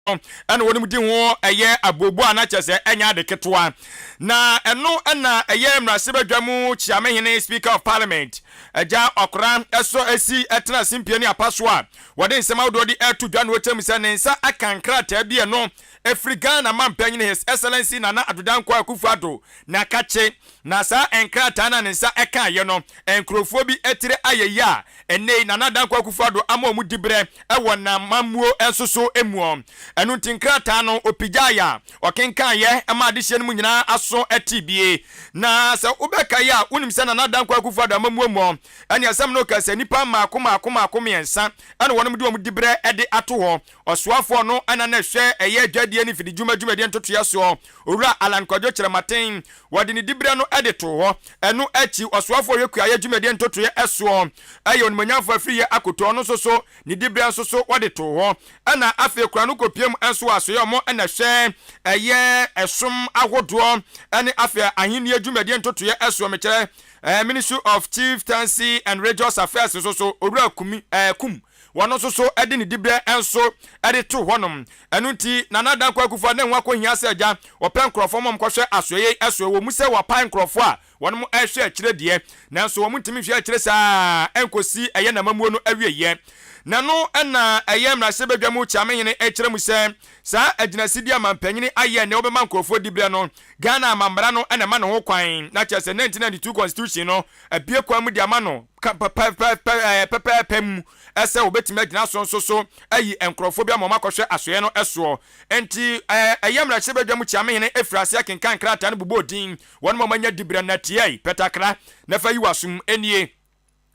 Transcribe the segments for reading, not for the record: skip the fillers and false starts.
Ɛna wɔnom di ho ɛyɛ abooboo a na kyerɛ sɛ ɛnyɛ ade ketewa. Na ɛno na ɛyɛ mmarahyɛbadwa mu kyeamehene, Speaker of Parliament, Agya Ɔkora ɛsɔ asi ɛtena simpie ne apa so a wɔde nsɛm ahodoɔ de ɛreto dwa na ɔkyerɛ mu sɛ ne nsa aka nkrataa bi ɛno ɛfiri Ghana manpanyin His Excellency Nana Addo Dankwa Akufo Addo Nakakye. Na saa nkrataa no a ne nsa kaeɛ no, nkurɔfoɔ bi tiri ayɛ yie a ɛnnɛ yi Nana Dankwa Akufo-Addo ama wɔn diberɛ wɔ n'amammuo nso so mu. Ɛno nti nkrataa no ɔpigyaeɛ a ɔkenkaeɛ ma adehyeɛ no mu nyinaa aso tee bie. Na sɛ wobɛkae a, wonim sɛ Nana Dankwa Akufo-Addo amammuo mu ɛne asɛm no ka sɛ nnipa mmaako mmaako mmaako mmiɛnsa na wɔnom de wɔn diberɛ de ato hɔ. Ɔsoafoɔ no na na ɛhwɛ ɛyɛ adwadie ne mfididwuma dwumadie ntotoeɛ soɔ, Owura Allan Kwadwo Kyerematen. Wɔde ne diberɛ no de too hɔ. Ɛno akyi, ɔsoafoɔ a ɔhwɛ kuayɛ dwumadie ntotoeɛ soɔ yɛ Onimuonyamfoɔ Afriyie Akoto, ɔno nso so ne diberɛ nso so wɔde too hɔ. Ɛna afei kura no kɔpiem nso wɔ asoeɛ ɔmo na ɛhwɛ ɛyɛ ɛsom ahodoɔ ne afei ahennie dwumadie ntotoeɛ soɔ, mekyerɛ Ministry of Chieftaincy and Religious Affairs nso so, Owura Kumi, Kum. Wɔn nso so de ne dibrɛ nso de too hɔnom. Ɛno nti, Nana Dankwa Akufo-Addo na ɛho akɔhia sɛ agya ɔpɛ nkurɔfoɔ ma wɔnkɔhwɛ asoɛeɛ yi so. Ɛwɔ mu sɛ wɔapae nkurɔfoɔ a wɔnom rehwɛ akyire deɛ, nanso wɔn ntumi nhwɛ akyire saa ara nkɔsi ɛyɛ n'amammuo no awieɛ. Na ɛno na ɛyɛ mmarahyɛbadwa mu kyeamehene rekyerɛ mu sɛ saa agyinasidie a mampanyini ayɛ nnɛ wɔbɛma nkurɔfoɔ dibrɛ no, Ghana amammara no na ɛma no ho kwan, na kyerɛ sɛ 1992 Constitution no abue kwan mu de ama no pɛpɛɛpɛ mu sɛ wɔbɛtumi agyina so nso so ayi nkurɔfoɔ bi ama wɔakɔhwɛ asoɛeɛ no soɔ. Enti ɛyɛ mmarahyɛbadwa mu kyeamehene firii aseɛ kenkan krataa no bobɔɔ din wɔnom a wɔanya diberɛ no tiae, pɛtakra na fa yi w'asom nie.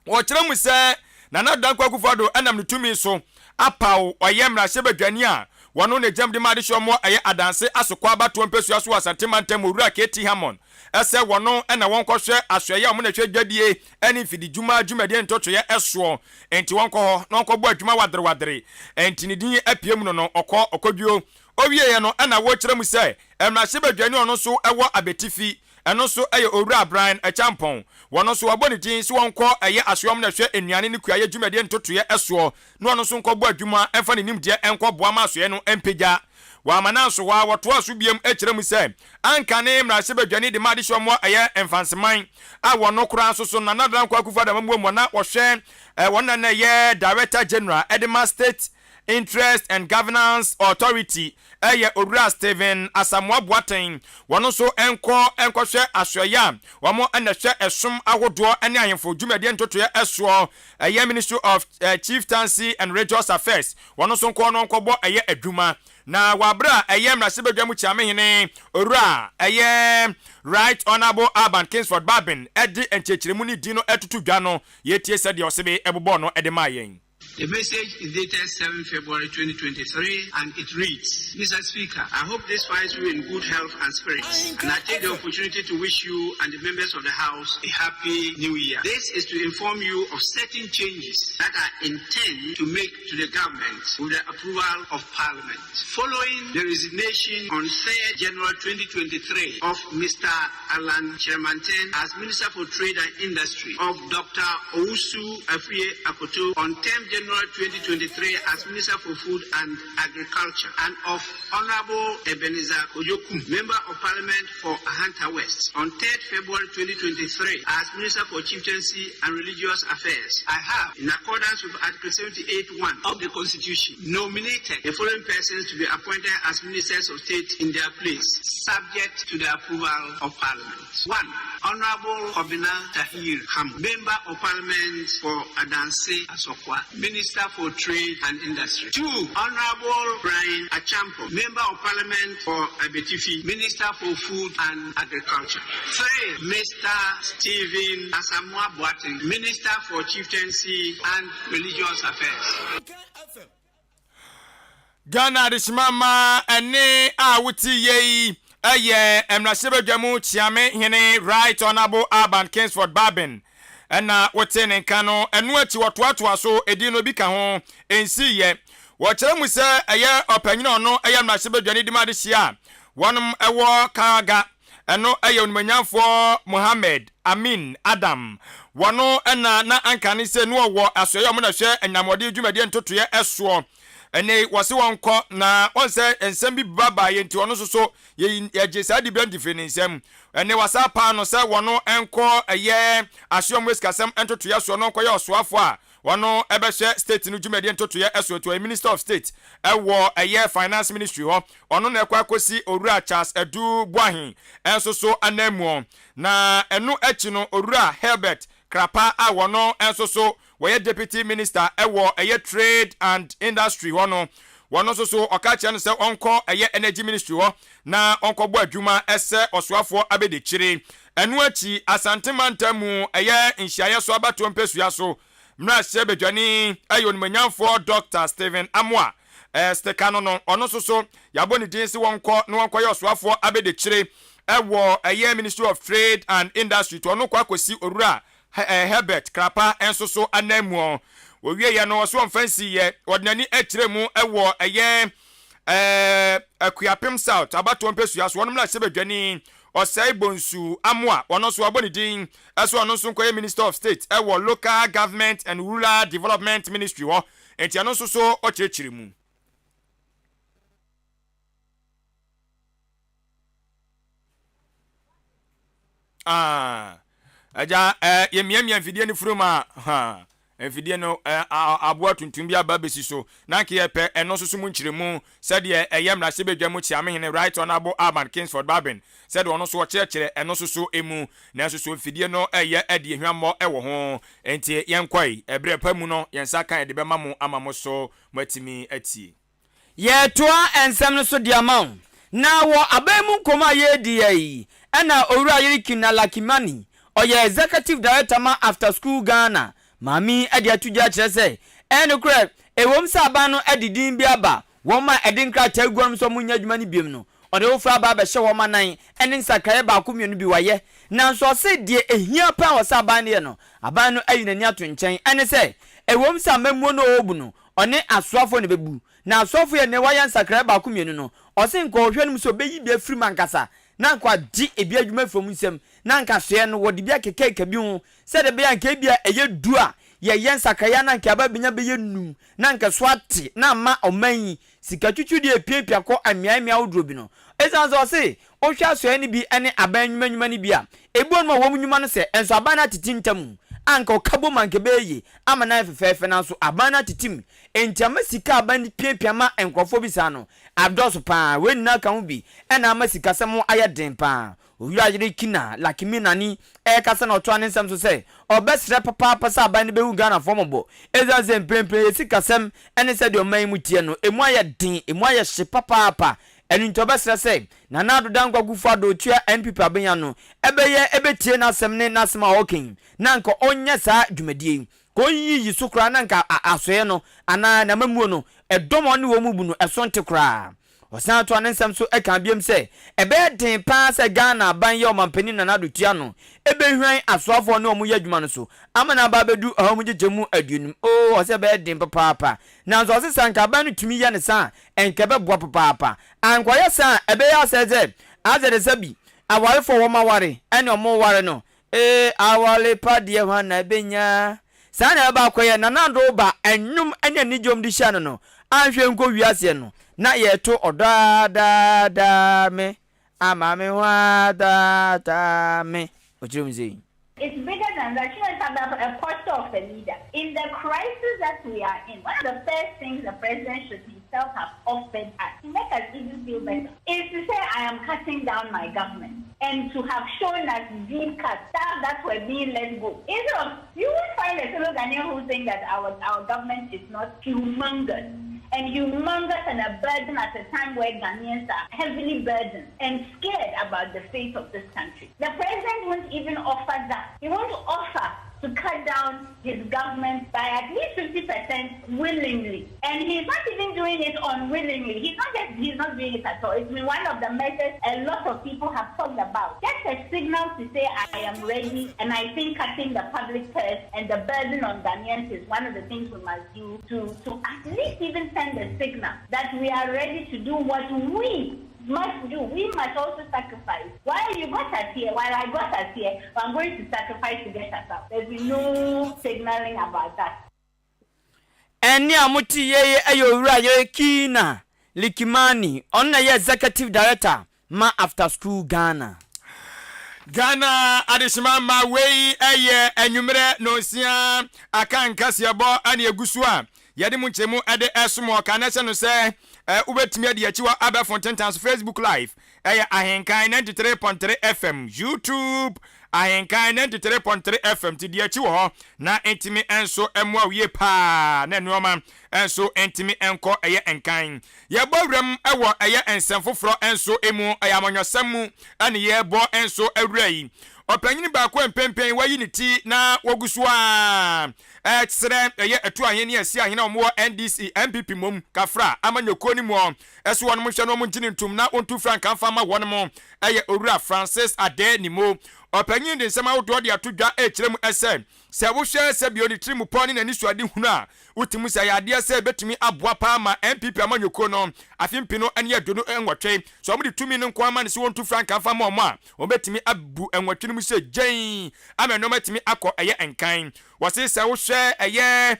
Wɔkyerɛ mu sɛ Nana Addo Dankwa Akufo-Addo nam ne tumi so apaw ɔyɛ mmarahyɛbadwani a wɔno na egyam de ma adehyeɛ ɔmo ɛyɛ Adanse Asokwa abatoɔ mpɛsua so wɔ Asante mantam Owura KT Hammond sɛ wɔno na wɔnkɔhwɛ asoɛeɛ a ɔmo na ɛhwɛ dwadie ne mfididwuma dwumadie ntotoeɛ soɔ nti wɔnkɔ hɔ na wɔnkɔbɔ adwuma wadere-wadere nti ne din apue mu no no ɔkɔ ɔkɔdwuo. Ɔwieɛ no na wɔkyerɛ mu sɛ mmarahyɛbadwani a ɔno nso wɔ Abetifi Ɛno nso yɛ Owura Brian Acheampong. Wɔno nso wɔabɔ ne din sɛ ɔnkɔ ɛyɛ asoɛm na ɛhwɛ nnuane ne kuayɛ dwumadie ntotoeɛ soɔ na ɔno nso nkɔbɔ adwuma mfa ne nimdeɛ nkɔboa ma asoɛeɛ no mpagya. Wamma no anso hɔ ara, wɔtoaa so biom kyerɛ mu sɛ anka ne mmarahyɛbadwani de ma adehyeɛ mmoa ɛyɛ Mfanseman a wɔno koraa nso so Nana Dankwa Akufo-Addo amammuo mu na wɔhwɛ wɔn na na ɛyɛ Director General de ma State Interest and Governance Authority yɛ Owura Stephen Asamoah Boateng. Wɔn nso nkɔ nkɔhwɛ asoɛeɛ a wɔn na ɛhwɛ ɛsom ahodoɔ ne ahemfo dwumadie ntotoeɛ soɔ, ɛyɛ Ministry of Chieftaincy and Religious Affairs. Wɔn nso nkɔ no nkɔbɔ ɛyɛ adwuma. Na wɔ aberɛ a ɛyɛ Mmarahyɛbadwa mu Kyeamehene Owura ɛyɛ Right Honourable Alban Kingsford Bagbin de nkyerɛkyerɛmu ne din no toto dwa no, yɛtie sɛdeɛ ɔsebe bobɔɔ no de maa yɛn. The message is dated 7 February 2023 and it reads, Mr. Speaker, I hope this finds you in good health and spirits, and I take the opportunity to wish you and the members of the House a happy new year. This is to inform you of certain changes that I intend to make to the government with the approval of Parliament. Following the resignation on 3rd January 2023 of Mr. Alan Kyerematen as Minister for Trade and Industry, of Dr. Owusu Afriyie Akoto on 10 January 2023 as Minister for Food and Agriculture, and of Honorable Ebenezer Kojo Kum, Member of Parliament for Ahanta West, on 3rd February 2023 as Minister for Chieftaincy and Religious Affairs. I have, in accordance with Article 78.1 of the Constitution, nominated the following persons to be appointed as Ministers of State in their place, subject to the approval of Parliament. 1. Honorable Kobina Tahir Hamu, Member of Parliament for Adansi Asokwa, Minister for Trade and Industry. 2. Honorable Brian Acheampong, Member of Parliament for Abetifi, Minister for Food and Agriculture. 3. Mr. Stephen Asamoah Boateng, Minister for Chieftaincy and Religious Affairs. Ghana adehyema mma ɛnne a wote yɛ yi yɛ mmarahyɛbadwa mu Kyeame Hene Right Honourable Alban Kingsford Bagbin na wote ne nka no. Ɛno akyi wɔtoatoa so edin no bi ka ho nsiiɛ. Wɔkyerɛ mu sɛ ɛyɛ ɔpanyin a ɔno yɛ mmarahyɛbadwani de ma adehyeɛ a wɔnom wɔ Kaga. Ɛno yɛ Onimuonyamfoɔ Mohammed Amin Adam. Wɔno na na anka ne sɛ no ɔwɔ asoɛeɛ a wɔn na hwɛ anyinamɔden dwumadie ntotoeɛ soɔ. Ɛnnɛ yi, wɔse wɔnkɔ, na wɔn sɛ nsɛm bi ba baeɛ nti, ɔno nso so, yɛyi, yɛgye saa diberɛ no de firi ne nsam. Ɛnnɛ wɔasan apaa no sɛ wɔno nkɔ ɛyɛ Asoɛmmoa Sikasɛm Ntotoeɛ soɔ na ɔnkɔyɛ ɔsoafoɔ a ɔno bɛhwɛ state no dwumadie ntotoeɛ soɔ, nti ɔyɛ Minister of State wɔ ɛyɛ Finance Ministry hɔ. Ɔno na ɛkɔ akɔsi Owura Charles Adu Boahen nso so ananmuo. Na ɛno akyi no, Owura Herbert Krapa a wɔno nso so wɔyɛ Deputy Minister wɔ ɛyɛ Trade and Industry hɔ no, wɔno nso so ɔka kyerɛ no sɛ ɔnkɔ ɛyɛ Energy Ministry hɔ na ɔnkɔbɔ adwuma sɛ ɔsoafoɔ abɛdikyire. Ɛno akyi, Asante mantam mu ɛyɛ nhyiaeɛ so abatoɔ mpɛsua so mmarahyɛbadwani ɛyɛ Onimuonyamfoɔ Dɔkta Stephen Amoah Stika no no, ɔno nso so yɛabɔ ne din se wɔnkɔ na wɔnkɔyɛ ɔsoafoɔ abɛdikyire wɔ ɛyɛ Ministry of Trade and Industry, nti ɔno kɔ akɔsi Owura Herbert Krapa nso so ananmuo. Wɔwieɛ no, ɔse ɔmfa nsiiɛ, ɔde n'ani kyerɛ mu wɔ ɛyɛ Akuapem South abatoɔ mpɛsua so, wɔn mmarahyɛbadwani Osei Bonsu Amoah, ɔno nso wɔabɔ ne din sɛ ɔno nso nkɔyɛ Minister of State wɔ Local Government and Rural Development Ministry hɔ, nti ɛno nso so ɔkyerɛkyerɛ mu. Ah, agya, eh, yɛmiamia mfidie no firi mu a, ha, mfidie no, eh, aboa tuntum bi aba bɛsi so. Na anka yɛpɛ ɛno nso so mu nkyerɛmu, sɛdeɛ ɛyɛ mmarahyɛbadwa mu kyeamehene Right Honourable Alban Kingsford Bagbin, sɛdeɛ ɔno nso ɔkyerɛkyerɛ ɛno nso so mu. Nanso so mfidie no reyɛ adi hwammɔ wɔ ho? Enti yɛnkɔe, ɛberɛ pa mu no, yɛn nsa ka yɛde bɛma mo ama mo so moatumi atie. Yɛretoa nsɛm no so de ama wo. Na wɔ aban mu nkɔmmɔ a yɛredi yɛ yi, ɛna Owura Yerikina Lakimani, ɔyɛ Executive Director ma After School Ghana, maame yi de ato dwa akyerɛ sɛ, ɛyɛ nokorɛ, ɛwom sɛ aban no de din bi aba wɔn a ɛde nkrataa agu wɔnom sɛ wɔnyɛ adwuma no biom no, ɔde foforɔ aba abɛhyɛ wɔn anan ne nsakraeɛ baako mmienu bi wayɛ. Nanso ɔse deɛ ɛhia paa wɔ sɛ aban no yɛ no, aban no ayi n'ani ato nkyɛn, ɛne sɛ, ɛwom sɛ amammuo no ɔɔbu no, Ɔne asoafoɔ na ɛbɛbu. Na asoafoɔ yi a nnɛ wɔayɛ nsakraeɛ baako mmienu no, ɔse nka ɔhwɛ no mu sɛ ɔbɛyi bi afiri mu ankasa, na anka wagye ebi adwuma afiri wɔn nsam, na anka asoɛeɛ no wɔde bi akekaeka bi ho, sɛdeɛ ɛbɛyɛ a anka ebia ɛyɛ du a yɛyɛ nsakraeɛ a na anka yɛaba abɛnya bɛyɛ nnum, na anka ɛso ate, na ama ɔman yi sika twitwideɛ a ɛpiapia kɔ mmeae mmeae ahodoɔ bi no. Ɛsiane sɛ ɔse wohwɛ asoɛeɛ no bi ne aban nnwuma nnwuma no bi a, ebi wɔ nom a wɔn nnwuma no sɛ nso aban no atete ntam a anka ɔka bom anka ɛbɛyɛ yie ama no ayɛ fɛfɛɛfɛ nanso aban no atete mu enti ama sika a aban no piapia ma nkurɔfoɔ bi saa no adɔɔso pa ara. Wei nyinaa ka ho bi na ama sikasɛm ho ayɛ den pa ara. Owura yere Kina Lakimi Nani rekasa na ɔtoa ne nsɛm so sɛ ɔbɛsrɛ papaapa sɛ aban no bɛhu Ghanafoɔ mmɔbɔ ɛsiane sɛ mprempren yɛn sikasɛm ne sɛdeɛ ɔman yi mu teɛ no ɛmu ayɛ den, ɛmu ayɛ hye papaapa. Ɛno nti ɔbɛsrɛ sɛ Nana Addo Dankwa Akufo Addo ɔtua NPP abenya no ɛbɛyɛ ɛbɛtie n'asɛm ne n'asɛm a ɔreka yi na anka ɔnyɛ saa dwumadie yi. Ka ɔnyiyi so koraa na anka asoɛeɛ no anaa n'amammuo no ɛdɔm a ɔne wɔn bu no ɛso nte koraa. Ɔsan toa ne nsɛm so kaa biom sɛ ɛbɛyɛ den paa sɛ Ghana aban yi a Ɔmanpanin Nana Addo tua no ɛbɛhwan asoafoɔ a ɔne wɔn yɛ adwuma no so ama no aba abɛdu ɔha mu nkyekyɛmu aduonum. Oo ɔsɛ ɛbɛyɛ den papaapa. Nanso ɔse sɛ anka aban no tumi yɛ no saa a, anka ɛbɛboa papaapa. Ankɔyɛ saa a, ɛbɛyɛ asɛe sɛ asɛ te sɛ bi awarefoɔ a wɔn aware ɛne wɔn reware no, ee aware pa deɛ hwan na ɛbɛnya? Saa na ɛbɛba akɔyɛ, Nana Addo ba nnwom ne anigye a wɔde hyia no no, anhwɛ nkɔ wiaseɛ no, na yɛreto ɔdɔ a daa daa me ama me ho a daa daa me. Ɔkyerɛ mu sei. It's bigger than that. You know, it's about a posture of a leader. In the crisis that we are in, one of the first things the president should himself have offered us to make us even feel better is to say, I am cutting down my government. And to have shown us deep cuts, staff that were being let go. Instead of, you won't find a fellow Ghanaian who think that our, our government is not humongous and humongous and a burden at a time where Ghanaians are heavily burdened and scared about the fate of this country. The president won't even offer that. He won't offer to cut down his government by at least 50% willingly. And he's not even doing it unwillingly. He's not just, he's not doing it at all. It's been one of the measures a lot of people have talked about. Just a signal to say I am ready and I think cutting the public purse and the burden on Ghanaians is one of the things we must do to, to at least even send a signal that we are ready to do what we must do. We must also sacrifice. While you got us here, while I got us here, I'm going to sacrifice to get us out. There's been no signaling about that. Ɛnne a mote yei yɛ Owura Yerekina Likimani, ɔno na ɛyɛ Executive Director ma After School Ghana. Ghana adehyema mma wei yɛ anwummerɛ nonsia aka nkaseɛbɔ ɛne egu so a yɛde mu nkyɛmu ɛde ɛsom wɔ ka na ɛhyɛ no sɛ wobɛtumi adi akyi wɔ abɛɛfo ntentan so Facebook live ɛyɛ Ahenkan 93.3 FM, YouTube Ahenkan 93.3 FM ti di akyi wɔ hɔ na ntumi nso mmoa wo yie paa na nneɛma nso ntumi nkɔ ɛyɛ nkan. Yɛbɔ wuram wɔ ɛyɛ nsɛm foforɔ nso mu, ɛyɛ amanyɔsɛm mu ɛne yɛbɔ nso awura yi. Ɔpanyin baako a mpɛnpɛn wayi ne ti na wɔgu so a ɛsrɛ ɛyɛ ɛtu ahene ne ɛsi ahene a wɔwɔ NDC, NPP mmom kafra amanyɔkuo no mu ɛso wɔnom nhwɛ na wɔn ngye no ntum na wɔntu frankaa mfa mma wɔnom ɛyɛ Owura Francis Adeh Nimo. Ɔpanyin de nsɛm ahodoɔ de ato dwa ɛrekyerɛ mu ɛsɛ sɛ wohwɛ sɛbio ne tirimupɔ ne n'anisuadehunu a wote mu sɛ ɛyɛ adeɛ sɛ ɛbɛtumi aboa paa ma NPP amanyɔkuo no afe mpenu ne 28 sɛ wɔde tumi no nko ara ma no sɛ wɔntu frankaa mfa mma wɔn a wɔbɛtumi abu nwɔtwe no mu sɛ gyenn ama nnoɔma atumi akɔ ɛyɛ nkan. Wɔse sɛ wohwɛ ɛyɛ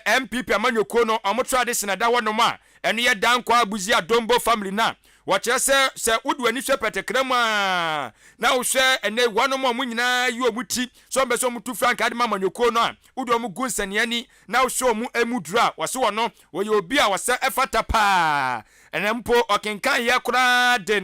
NPP amanyɔkuo no wɔn tradition a ɛda hɔ nom a ɛno yɛ Dankwah Abuzi Adombo family no a wɔkyerɛ sɛ sɛ wode w'ani hwɛ pɛtɛkra mu a na wohwɛ ɛnɛ wɔnom a wɔn nyinaa yi wɔn ti sɛ wɔn bɛ sɛ wɔn tu frankaa de ma amanyɔkuo no a wode wɔn gu nsɛnea ani na wohwɛ wɔn mu duru a wɔse wɔno wɔyɛ obi a wɔsɛ ɛfata paa ɛna mpo ɔkenkan yɛ koraa de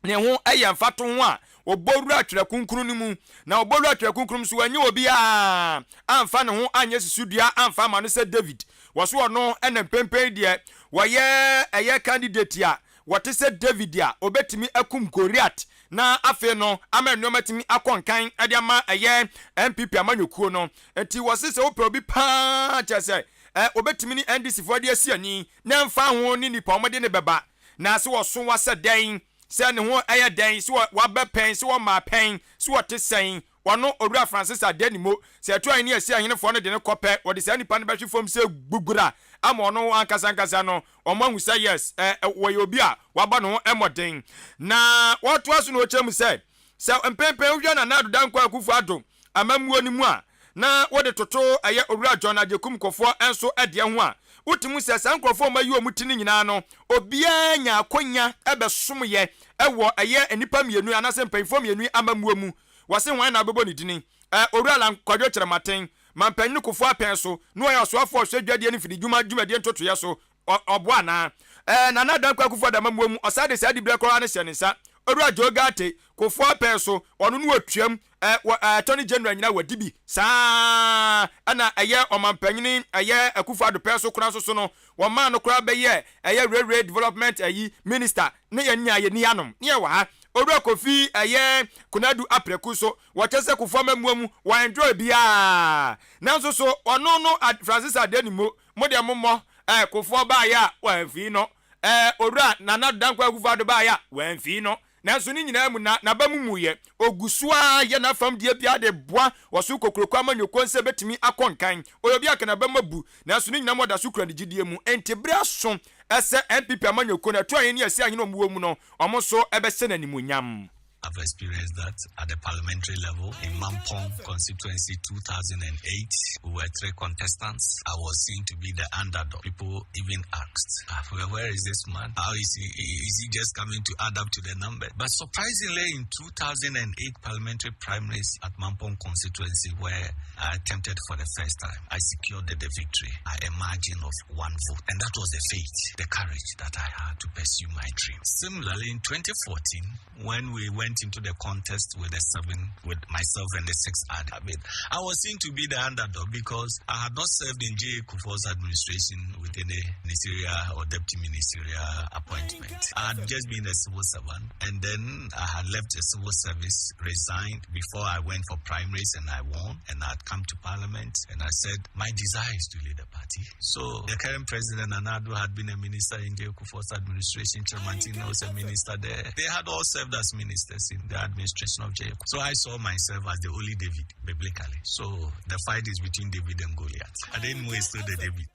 ne ho yɛ mfatoho a ɔbɔ wura Twerɛ Kronkron no mu, na ɔbɔ wura Twerɛ Kronkron mu nso, wanyi obiara amfa ne ho anyɛ susudua amfa ama no sɛ David. Wɔ so ɔno na mpempɛn deɛ wɔyɛ ɛyɛ candidate a wɔte sɛ David a ɔbɛtumi akum Goliath na afei no ama nneɛma atumi akɔ nkan de ama ɛyɛ NPP amanyɔkuo no. Nti wɔse sɛ wopɛ obi paa kyerɛ sɛ ɔbɛtumi ne NDC foɔ de asi ani na ɛmfa ho ne nipa wɔde ne bɛba Na se wɔso wa sɛ dɛn, sɛ ne ho yɛ dɛn, se waba pɛn, se wɔmaa pɛn, se ɔte sɛn, ɔno, Owura Francis Adenimo, sɛ ɛto ahene a ɛsi ahenefoɔ no de no kɔ pɛ, wɔde saa nipa no bɛhwe fam sɛ gbugbura ama ɔno ankasa ankasa no, wɔn ahu sɛ yes, ɛ, wɔyɛ obi a wabɔ ne ho mmɔden. Na wɔtoa so na wɔkyerɛ mu sɛ, Sɛ mpɛnpɛn wohwɛ Nana Addo Dankwa Akufo Addo amammuo no mu a, na wode toto ɛyɛ Owura John Agyekum Kufuor nso deɛ ho a, wote mu sɛ saa nkurɔfoɔ a wɔayi wɔn ti no nyinaa no, obiara nya akwanya bɛsomyɛ wɔ ɛyɛ nnipa mmienu anaasɛ mpanyinfoɔ mmienu yi amammuo mu. Wɔse hwan na wobɛbɔ ne dini? Ɛ, Owura Alan Kwadwo Kyerematen, Mampanyini Kufuor apɛn so, na ɔyɛ ɔsoafoɔ a ɔhwɛ dwadie ne mfididwuma dwumadie ntotoeɛ so. Ɔ, ɔboa anaa? Ɛɛ, Nana Dankwa Akufo-Addo amammuo mu, ɔsan de saa diberɛ korɔ ara no hyɛɛ ne nsa. Owura Joe Ghartey, Kufuor pɛn so, ɔno no ɔtuam, ɛɛ, wɔ, ɛɛ, Attorney General nyinaa wadi bi. Saa ara na ɛyɛ Ɔmampanyini, ɛyɛ Akufo-Addo pɛn so koraa nso so no, wɔmaa no koraa bɛyɛɛ, ɛyɛ Railway Development, ayi, Minister, ne yɛn nyinaa yɛnni hanom, ne yɛwɔ ha. Owura Kofi, ɛyɛ Konadu Apraku nso, wɔkyɛ sɛ Kufuor amammuo mu, wɔ enjoy biara. Nanso so, ɔno no, Francis Adenimo, Mo deɛ mommɔ eh, Kufuor baeɛ a wɔamfii no eh, Owura Nana Addo Dankwa Akufo-Addo baeɛ a wɔamfii no. Nanso ne nyinaa mu na n'aba mu mmuiɛ. Ɔgu so ara yɛ n'afam deɛ biara de boa ɔsoro kokuroko amanyɔkuo sɛ ɛbɛtumi akɔ nkan. Ɔyɛ obi a anka n'aba mu abu, nanso ne nyinaa mu ɔda so kura ne gyidie mu. Enti berɛ aso sɛ NPP amanyɔkuo no, ɛto ahene ne asi ahene a wɔwɔ mu no, wɔn nso bɛhyɛ no animuonyam. I've experienced that at the parliamentary level in Mampong constituency 2008. We were three contestants. I was seen to be the underdog. People even asked, ah, well, where is this man? How is he? Is he just coming to add up to the number? But surprisingly, in 2008 parliamentary primaries at Mampong constituency, where I attempted for the first time, I secured the, the victory by a margin of one vote. And that was the faith, the courage that I had to pursue my dream. Similarly, in 2014, when we went into the contest with the seven, with myself and the six other, I mean, I was seen to be the underdog because I had not served in J. Kufuor's administration with any ministerial or deputy ministerial appointment. I had just been a civil servant, and then I had left the civil service, resigned before I went for primaries, and I won. And I had come to parliament, and I said, my desire is to lead a party. So the current president, Nana Addo, had been a minister in J. Kufuor's administration. Kyerematen was a minister there. They had all served as ministers in the administration of J. So I saw myself as the only David, biblically. So the fight is between David and Goliath. I didn't know it's still the David.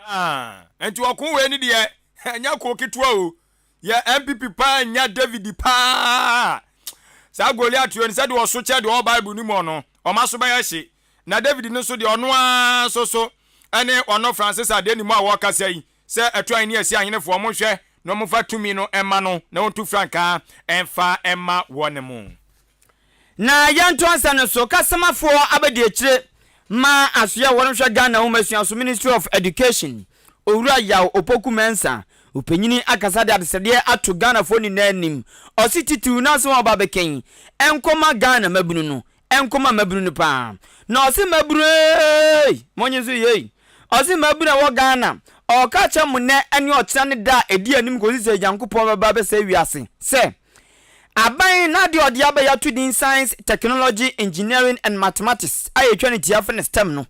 Ah, nti ɔko wei ne deɛ ɛnyɛ ko ketewa o. Yɛ NPP paa nya David paa. Saa Goliath wei no sɛdeɛ ɔso kyɛ deɛ ɔwɔ Bible no mu ɔno, ɔma so bɛyɛ hye. Na David no nso deɛ ɔno ara nso so. ne ɔno Francis Adenim a wɔrekasa yi sɛ ɛto ahenni asi ahenefoɔ monhwɛ na wɔmfa tumi no mma no na wɔntu frankaa mfa mma wɔn mu. Na yɛnto ansa no so, kasamafoɔ abadiakyire ma asoɛ a wɔhwɛ Ghana nwomasua so, Ministry of Education, Owura Yaw Opoku Mensah, ɔpanyini akasa de adesrɛdeɛ ato Ghanafoɔ nyinaa anim. Ɔse titiriw n'asɛm a ɔba abɛka yi nkɔma Ghana mmabunu no, nkɔma mmabunu no paa. Na ɔse mmabunu eei, monye so yei. Ɔse mmabunu a ɛwɔ Ghana, ɔreka akyerɛ mo nnɛ ne ɔkyena ne da a ɛdi anim kɔsi sɛ Nyankopɔn bɛba abɛsɛe wiase sɛ, Aban no ade a ɔde aba yi ato din Science, Technology, Engineering and Mathematics a yɛtwa no tia frɛ no STEM no.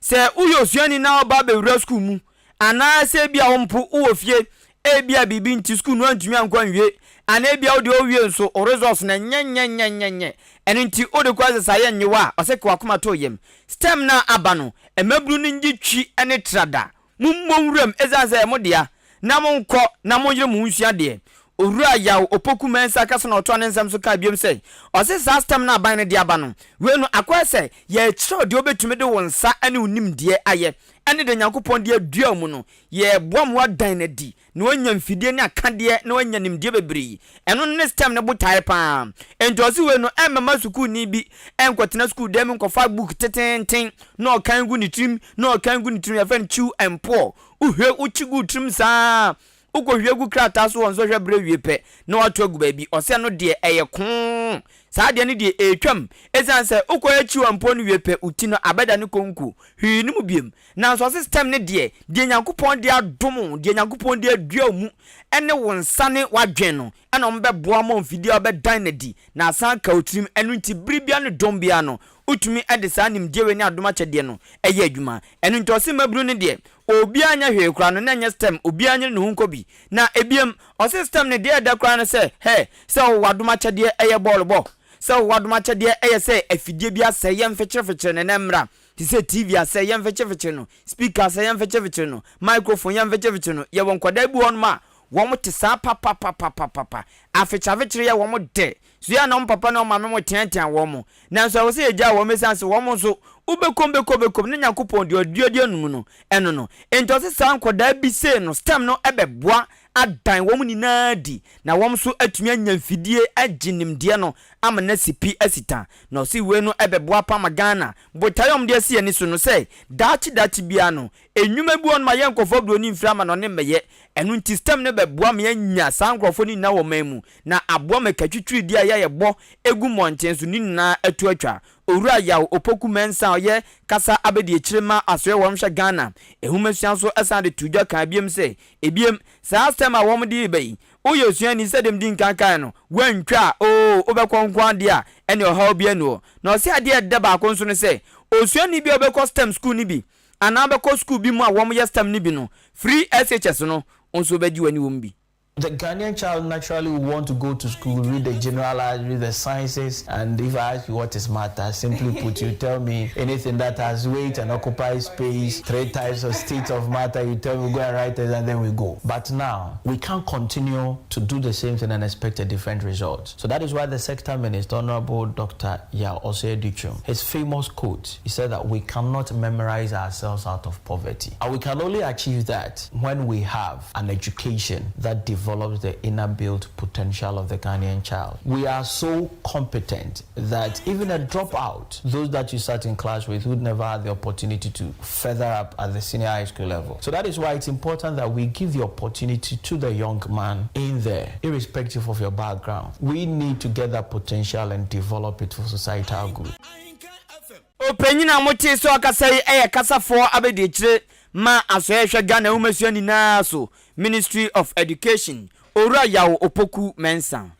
Sɛ woyɛ osuani na woba abɛwura sukuu mu, anaasɛ ebia wo mpo wowɔ fie, ebia biribi nti sukuu no woantumi ankɔ anwie, anaa ebia wo deɛ wowie nso wo results no ɛnyɛ nyɛ nyɛ nyɛ nyɛ, ɛno nti wode kɔ ɛsesa yɛ nnye wo a, ɔsɛ ka w'akoma to wo yam. STEM no a aba no, mmabunu no ngye twi ne trada. Mommɔ nwuram ɛsiane sɛ ɛyɛ mo dea, na monkɔ na monyere mo ho nsua adeɛ. Owura Yaw Opoku Mensah kasa na ɔtoa ne nsɛm so kaa biom sɛ, ɔse saa stem no a aban no de aba no, wei no akɔyɛ sɛ yɛrekyerɛ wo deɛ wobɛtumi de wo nsa ne wo nimdeɛ ayɛ ɛne deɛ Nyankopɔn de adua wo mu no, yɛreboa ma woadan no adi na woanya mfidie ne akadeɛ na woanya nimdeɛ bebree. Ɛno ne stem no botaeɛ pa ara. Enti ɔse wei no ɛmmɛma sukuuni bi nkɔtena sukuu dan mu nkɔfa book tetenten na ɔkan gu ne tirim na ɔkan gu ne tirim, yɛfrɛ no chew and pour. Wohwie wokyi gu wo tirim saa ara, wokɔhwie gu krataa so wɔ nsɔhwɛ berɛ wie pɛ na woato agu baabi. Ɔse ɛno deɛ ɛyɛ koo. Saa adeɛ no deɛ ɛretwam. Ɛsiane sɛ wokɔyɛ chew and pour no wie pɛ, wo ti no abɛdane konko. Hwee nni mu biom. Nanso ɔse stem no deɛ, deɛ Nyankopɔn de adom wo, deɛ Nyankopɔn de adua wo mu, ne wo nsa ne w'adwen no, ɛna wɔn bɛboa ama mfidie a wobɛdan no adi, na asan aka wo tirim, ɛno nti bere biara ne dɔm biara no, wotumi de saa nimdeɛ wei ne adom akyɛdeɛ no yɛ adwuma. Ɛno nti ɔse mmabunu no deɛ, obiara nyɛ hwee koraa no, na ɛnyɛ stem, obiara nyere ne ho nkɔ bi. Na ebiem, ɔse stem no deɛ ɛdɛ koraa ne sɛ, hɛ, sɛ wowɔ adom akyɛdeɛ yɛ bɔɔlo bɔ, sɛ wowɔ adom akyɛdeɛ yɛ sɛ afidie bi asɛe yɛmfekyerefekyere no na ɛmmra, Te sɛ TV a sɛ yɛmfekyefekye no, speaker a sɛ yɛmfekyefekye no, microphone yɛmfekyefekye no. Yɛwɔ nkwadaa bi wɔ hɔnom a, wɔte saa papapapapapa. Afekyafekyere yɛ wɔn dɛ. So yɛ a na wɔn papa ne wɔn maame mo teatea wɔn. Nanso ɛwɔ sɛ yɛgyaa wɔn esiane sɛ wɔn nso, wobɛkom bɛkom bɛkom na Nyankopɔn deɛ ɔduadua no mu no, ɛno no. Enti ɔse saa nkwadaa bi sei no, stem no bɛboa adan wɔn nyinaa adi na wɔn nso atumi anya mfidie agye nimdeɛ no ama no asi pi asi ta. Na ɔse wei no bɛboa pa ama Ghana botaeɛ a wɔde asi ani so no sɛ daakye daakye biara no nnwuma bi wɔ hɔnom a yɛnkɔfa buroni mfiri amanɔne mmɛyɛ. Ɛno nti stem no bɛboa ma yɛanya saa nkorɔfoɔ no nyinaa wɔ ɔman mu na aboa ma katwitwiridie a ɛyɛ a yɛbɔ gu mmɔnten so no nyinaa atu atwa. Owura Yaw Opoku Mensah a ɔyɛ kasa abadiakyire ma Asoɛe Wɔnhwɛ Ghana Nhomasua so san de too dwa kaa biom sɛ Ebiem, saa asɛm a wɔde reba yi, woyɛ osuani sɛdeɛ medii nkan kaeɛ no, woantwa a, oo, wobɛkɔ nko ara deɛ a, ɛnneɛ ɔhaw biara nni hɔ. Na ɔse adeɛ a ɛdɛ baako nso ne sɛ, osuani bi a ɔbɛkɔ STEM sukuu no bi, anaa ɔbɛkɔ sukuu bi mu a wɔyɛ STEM no bi no, free SHS no, wo nso wobɛgye w'ani wɔ mu bi. The Ghanaian child naturally will want to go to school, read the general arts, read the sciences, and if I ask you what is matter, simply put, you tell me anything that has weight and occupies space, three types of states of matter, you tell me go and write it, and then we go. But now, we can't continue to do the same thing and expect a different result. So that is why the sector minister, Honorable Dr. Yaw Osei Adutwum, his famous quote, he said that we cannot memorize ourselves out of poverty. And we can only achieve that when we have an education that develops the inner built potential of the Ghanaian child. We are so competent that even a dropout, those that you sat in class with would never have the opportunity to further up at the senior high school level. So that is why it's important that we give the opportunity to the young man in there, irrespective of your background. We need to get that potential and develop it for societal good. Ɔpanyin a motee sɛ ɔkasa yi yɛ kasafoɔ abadiakyire ma Asɔeɛ Hwɛ Ghana Nwomasua Nyinaa So, Ministry of Education, Owura Yaw Opoku Mensah.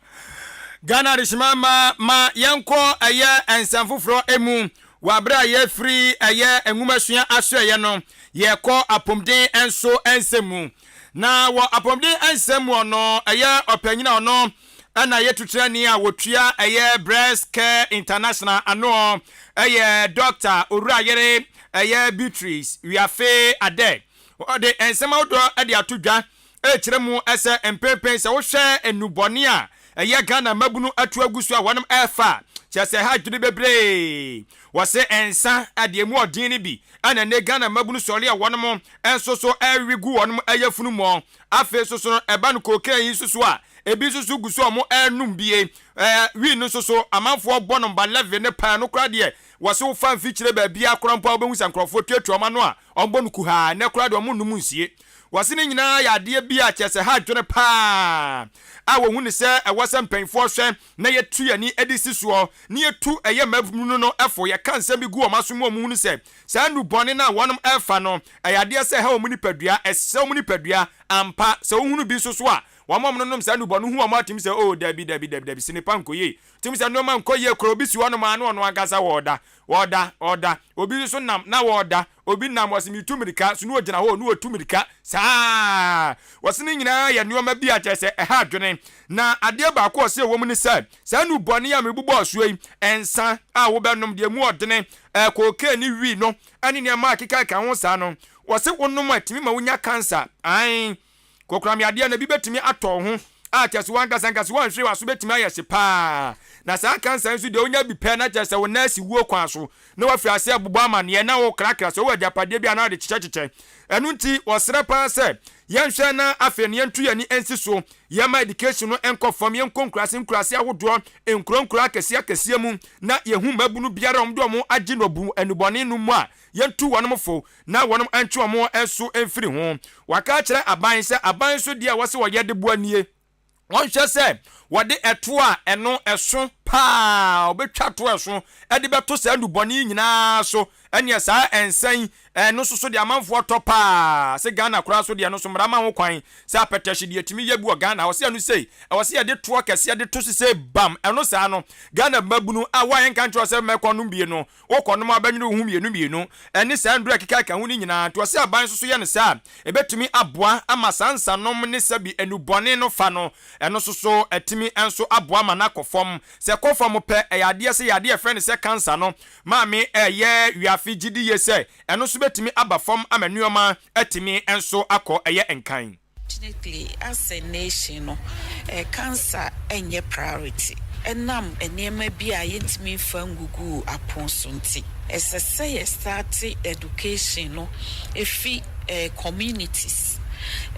Ghana Adehyema mma ma yɛnkɔ ɛyɛ nsɛm foforɔ mu wɔ aberɛ a yɛfiri ɛyɛ nwomasua asoɛeɛ no yɛkɔ apomden nso nsɛm mu. Na wɔ apomden nsɛm mu ɔno ɛyɛ ɔpanyin a ɔno ɛna yɛ tutrani a wɔtua ɛyɛ Breast Care International ano ɛyɛ Dɔkta Owurayere ɛyɛ Beatrice Wiafe Adeh. Ɔde nsɛm ahodoɔ de ato dwa ɛrekyerɛ mu sɛ mpenpen sɛ wohwɛ nnubɔne a ɛyɛ Ghana mmabunu atu agu so a wɔnom ɛrefa a, Kyerɛ sɛ ɛha adwene bebree. Wɔse nsa deɛ emu ɔden no bi na ɛnnɛ Ghana mmabunu sɔre a wɔnom nso so rewe gu wɔnom ayafunu mu. Afei nso so no ɛba no cocaine yi nso so a, ebi nso so gu so a wɔn renom bie. Ɛɛ wii no nso so amanfoɔ bɔ nom ba levy no paa no koraa deɛ wɔse wofa mfikyire baabiara koraa mpo a wobɛhu sɛ nkorɔfoɔ tuatua wɔn ano a wɔbɔ no kuhaa. Ɛnnɛ koraa deɛ wɔn nnom nsie. Wɔse ne nyinaa yɛ adeɛ bi a kyerɛ sɛ ɛha adwene paa a wɔhu no sɛ ɛwɔ sɛ mpanyinfoɔ hwɛ na yɛtu yɛn ani de si soɔ, na yɛtu ɛyɛ mmabunu no fo, yɛka nsɛm bi gu wɔn aso mu wɔn hunu sɛ saa nnubɔne no a wɔnom refa no, ɛyɛ adeɛ sɛ ɛha wɔn nipadua, ɛsɛe wɔn nipadua, ampa, sɛ wohunu bi nso so a, wɔn a wɔnonom saa nnubɔne no hu wɔn atim sɛ, oh, dabi, dabi, dabi, dabi, sinipa nkɔ yie, tumi sɛ nnoɔma nkɔ yie koraa, obi si hɔnom a na ɔno ankasa ɔreda, ɔreda, ɔreda, obi nso nam na ɔreda, Obi nam, ɔse metu mirika, so na ogyina hɔ na otu mirika saa. Ɔse ne nyinaa yɛ nnoɔma bi a kyerɛ sɛ ɛha adwene. Na adeɛ baako a ɔse ɛwɔ mu ne sɛ, saa nnubɔne yi a mebobɔɔ soɔ yi, nsa a wobɛnom, deɛ ɛmu ɔdene, cocaine ne wii no ne nneɛma a ɛkeka ho saa no, ɔse wonom a ɛtumi ma wonya cancer. Ae. Kokoram yadeɛ no, ebi bɛtumi atɔ wo ho a kyerɛ sɛ w'ankasa ankasa woanhwere w'aso bɛtumi ayɛ hye paa. Na saa kansa yi nso deɛ wonya bi pɛ na kyerɛ sɛ wo nan asi wuo kwan so na woafiri aseɛ rebobɔ amaneɛ na worekrakra sɛ wowɔ agyapadeɛ bi a na wode kyekyɛkyekyɛ. Ɛno nti wɔsrɛ paa sɛ yɛnhwɛ na afei no yɛnto yɛn ani nsi so, yɛmma education no nkɔ fam, yɛnkɔ nkuraase nkuraase ahodoɔ, nkuro nkuro akɛseɛ akɛseɛ mu na yɛhu mmabunu biara a wɔde wɔn agye nnubɔne nom mu a yɛntu wɔn fo na wɔnom ntwe wɔn nso mfiri ho. Waka akyerɛ aban sɛ aban nso deɛ ɛwɔ sɛ wɔyɛ de boa nie, wɔnhwɛ sɛ wɔde ɛtoɔ a ɛno ɛso paa, wɔbɛtwa toɔ ɛso de bɛto saa nnubɔne yi nyinaa so, ɛneɛ saa nsa yi ɛno nso so deɛ amanfoɔ tɔ paa, sɛ Ghana koraa so deɛ ɛno nso mmara ma ho kwan sɛ apɛtɛhye deɛ ɛtumi yɛ bi wɔ Ghana, ɛwɔ sɛ ɛno sei, ɛwɔ sɛ yɛde toɔ kɛseɛ de to so sei bam, ɛno saa no Ghana mmabunu a wo a yɛnka nkyerɛ wo sɛ mɛkɔ nom bie no, Wokɔnom a wobɛnwene wo ho mmienu mmienu ne saa nnuru a ɛkeka ho no nyinaa. Nti ɔsɛ aban nso so yɛ no saa a, ɛbɛtumi aboa ama saa nsanom ne sɛbi nnubɔne no fa no, ɛno nso so atumi nso aboa ama no akɔ fam. Sɛ ɛkɔ fam pɛ, ɛyɛ adeɛ sɛ yadeɛ a yɛfrɛ no sɛ cancer no, maame ɛyɛ Wiafe gye di yie sɛ ɛno nso bɛtumi aba fam ama nnoɔma atumi nso akɔ ɛyɛ nkan. Fortunately as a nation no, cancer nyɛ priority ɛnam nneɛma bi a yɛntumi mfa ngugu apon so nti. Ɛsɛ sɛ yɛ starte education no fi communities,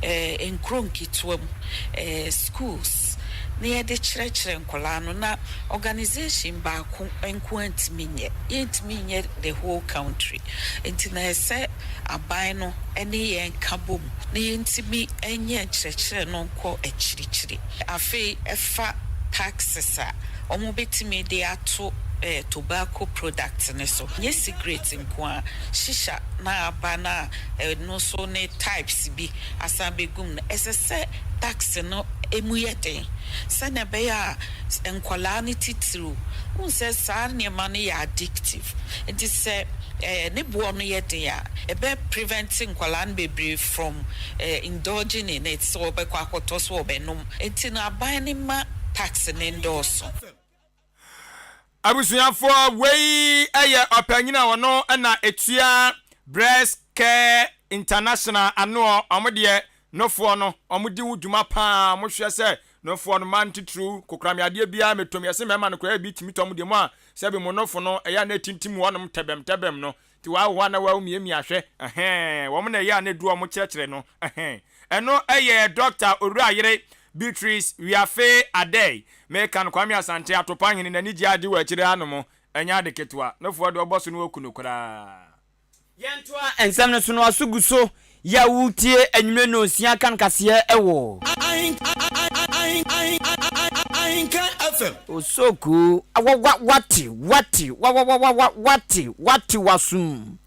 nkuro nketewa mu, schools na yɛde kyerɛkyerɛ nkwadaa no na organisation baako nko ara ntumi nyɛ. Yɛntumi nyɛ the whole country nti na ɛsɛ aban no ne yɛn ka bom na yɛntumi nyɛ nkyerɛkyerɛ no nkɔ akyirikyiri. Afei ɛfa taxes a wɔbɛtumi de ato tobacco products no so, nyɛ cigarette nko ara, shisha na aba no a ɛno nso ne types bi asan abɛgu mu no, ɛsɛ sɛ tax no mu yɛ den sɛnea ɛbɛyɛ a nkwadaa no titiriw, wohu sɛ saa nneɛma no yɛ addictive, nti sɛ ne boɔ no yɛ den a, ɛbɛ prevent nkwadaa no bebree from indulging in it sɛ wɔbɛkɔ akɔtɔ sɛ wɔbɛnom. Nti no aban no mma tax no ndɔɔso. Abusuafoɔ, wei yɛ ɔpanyin a ɔno na ɛtua Breast Care International anoɔ, wɔn deɛ nofoɔ no wɔn di ho dwuma paa, wɔn hwɛ sɛ nofoɔ no mmaa no titiriw kokoram yadeɛ biara mɛtɔm, yɛse mmarima no koraa ebi tumi tɔ mo deɛ mu a sɛbi mo nofo no ɛyɛ a na ɛtintim hɔnom tɛbɛm tɛbɛm no nti waa wɔ hɔ a na waa miamia hwɛ ɛhɛn wɔn na ɛyɛ a na ɛduru wɔn kyerɛkyerɛ no ɛhɛn ɛno ɛyɛ Doctor Owurayere Beatrice Wiafe Adei meka no Kwame Asante Atopa hene n'ani gye ade wɔ akyire hanom ɛnyɛ ade ketewa nofoɔ deɛ ɔbɔ so no ɔku no koraa. Yɛntoa nsɛm no so no aso gu so yɛ a woretie anwummere nnɔnsia kan kaseɛ wɔ. Ahenka FM. Osooku wa wa wate wate wa wa wa wa wate wate w'asom.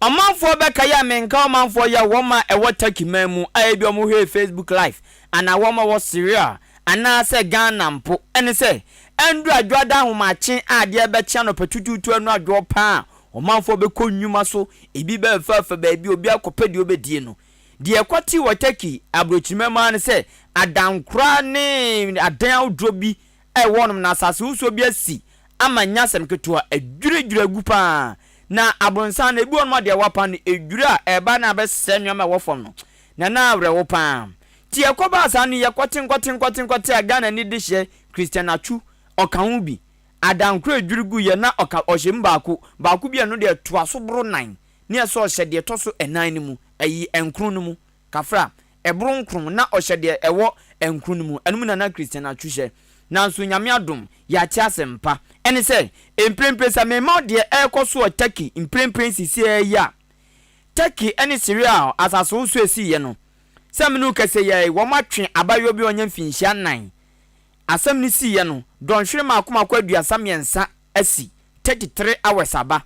Ɔmanfoɔ bɛkae a menka ɔmanfoɔ yɛ wɔn a ɛwɔ Turkey man mu a ebi wɔn hwɛɛ Facebook live anaa wɔn a ɛwɔ Syria anaa sɛ Ghana mpo ɛne sɛ ɛndu adwoada ahomakye a adeɛ bɛkye anɔpa tutuutu ɛno adwoɔ paa a Ɔmanfoɔ bɛkɔ nnwuma so, ebi bɛfaafa baabi, obi akɔpɛ deɛ ɔbɛdie no. Deɛ ɛkɔtee wɔ Turkey aborɔkyiriman mu ara ne sɛ, adankora ne adan ahodoɔ bi a ɛwɔ hɔnom no, asasewosoɔ bi asi ama nyɛ asɛm ketewa, adwiradwira agu pa ara. Na aborosan no, ebi wɔ hɔnom a deɛ wɔapan no, ɛdwiri a ɛreba na abɛsɛe nneɛma a ɛwɔ fam no, na na awerɛho pa ara. Nti ɛkɔbaa saa no, yɛkɔte nkɔte nkɔte nkɔte a Ghanani dehyeɛ Christian Atsu, ɔka ho bi. Adankoro a ɛdwiri guiɛ na ɔka ɔhyɛ mu baako, baako bi a ɛno deɛ ɛtoa so boro nan, ne ɛsɛ ɔhyɛ deɛ ɛtɔ so ɛnan no mu, ɛyi nkron no mu, kafra, ɛboro nkron, na ɔhyɛ deɛ ɛwɔ nkron no mu, ɛno mu na na Christian Atsu hyɛ. Nanso Nyame adom, yɛate asɛmpa. Ɛne sɛ, mprempren sɛ mema wo deɛ ɛrekɔ so wɔ Turkey mprempren sisiaa yi a, Turkey ne Syria asasewosoɔ a ɛsiiɛ no, sɛ me ne wo kasa yi ara yi, wɔatwe abaayewa bi a ɔnya mfinhyia nnan Asɛm no siiɛ no, dɔnhwere mmaako mmaako 33 asi, 33 hours aba.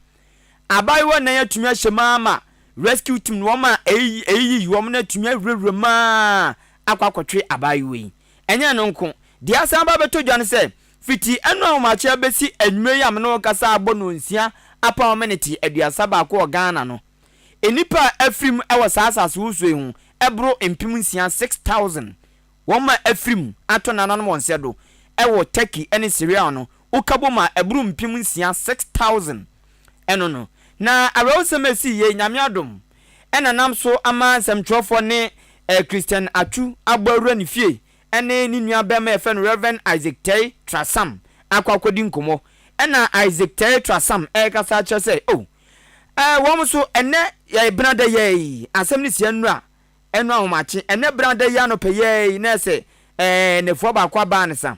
Abaayewa nnan atumi ahyɛ mu ara ma rescue team no, wɔn a ɛreyiyi wɔn no atumi awurawura mu ara akɔ akɔtwe abaayewa yi. Ɛnyɛ ɛno nko, deɛ asan aba abɛtɔ dwa ne sɛ, fiti ɛno ahomakye abɛsi anwummerɛ yi a me ne wo rekasa abɔ nnɔnsia apam menete 31 wɔ Ghana no, nnipa a afiri mu wɔ saa asasewosoɔ yi ho boro 6000, 6,000. Wɔn a afiri mu atɔ nananom wɔn nsa do wɔ Turkey ne Syria no, woka bom a, ɛboro 6000, 6,000. Ɛno no. Na awerɛhosɛm a esii yei, Nyame adom, na nam so ama nsɛmtwerɛfoɔ ne Christian Atsu abɔ awura ne fie ne ne nua barima a yɛfrɛ no Rev. Isaac Tei Trasam akɔ akɔdi nkɔmmɔ. Ɛna Isaac Tei Trasam ɛrekasa akyerɛ sɛ, oh, eh, wɔn nso, ɛnnɛ yɛ benada yi, asɛm no si nnora, Ɛno ahomakye, ɛnnɛ brada yi anɔpa yi ara yi na ɛsɛ ɛɛ nnafua baako aba ansa.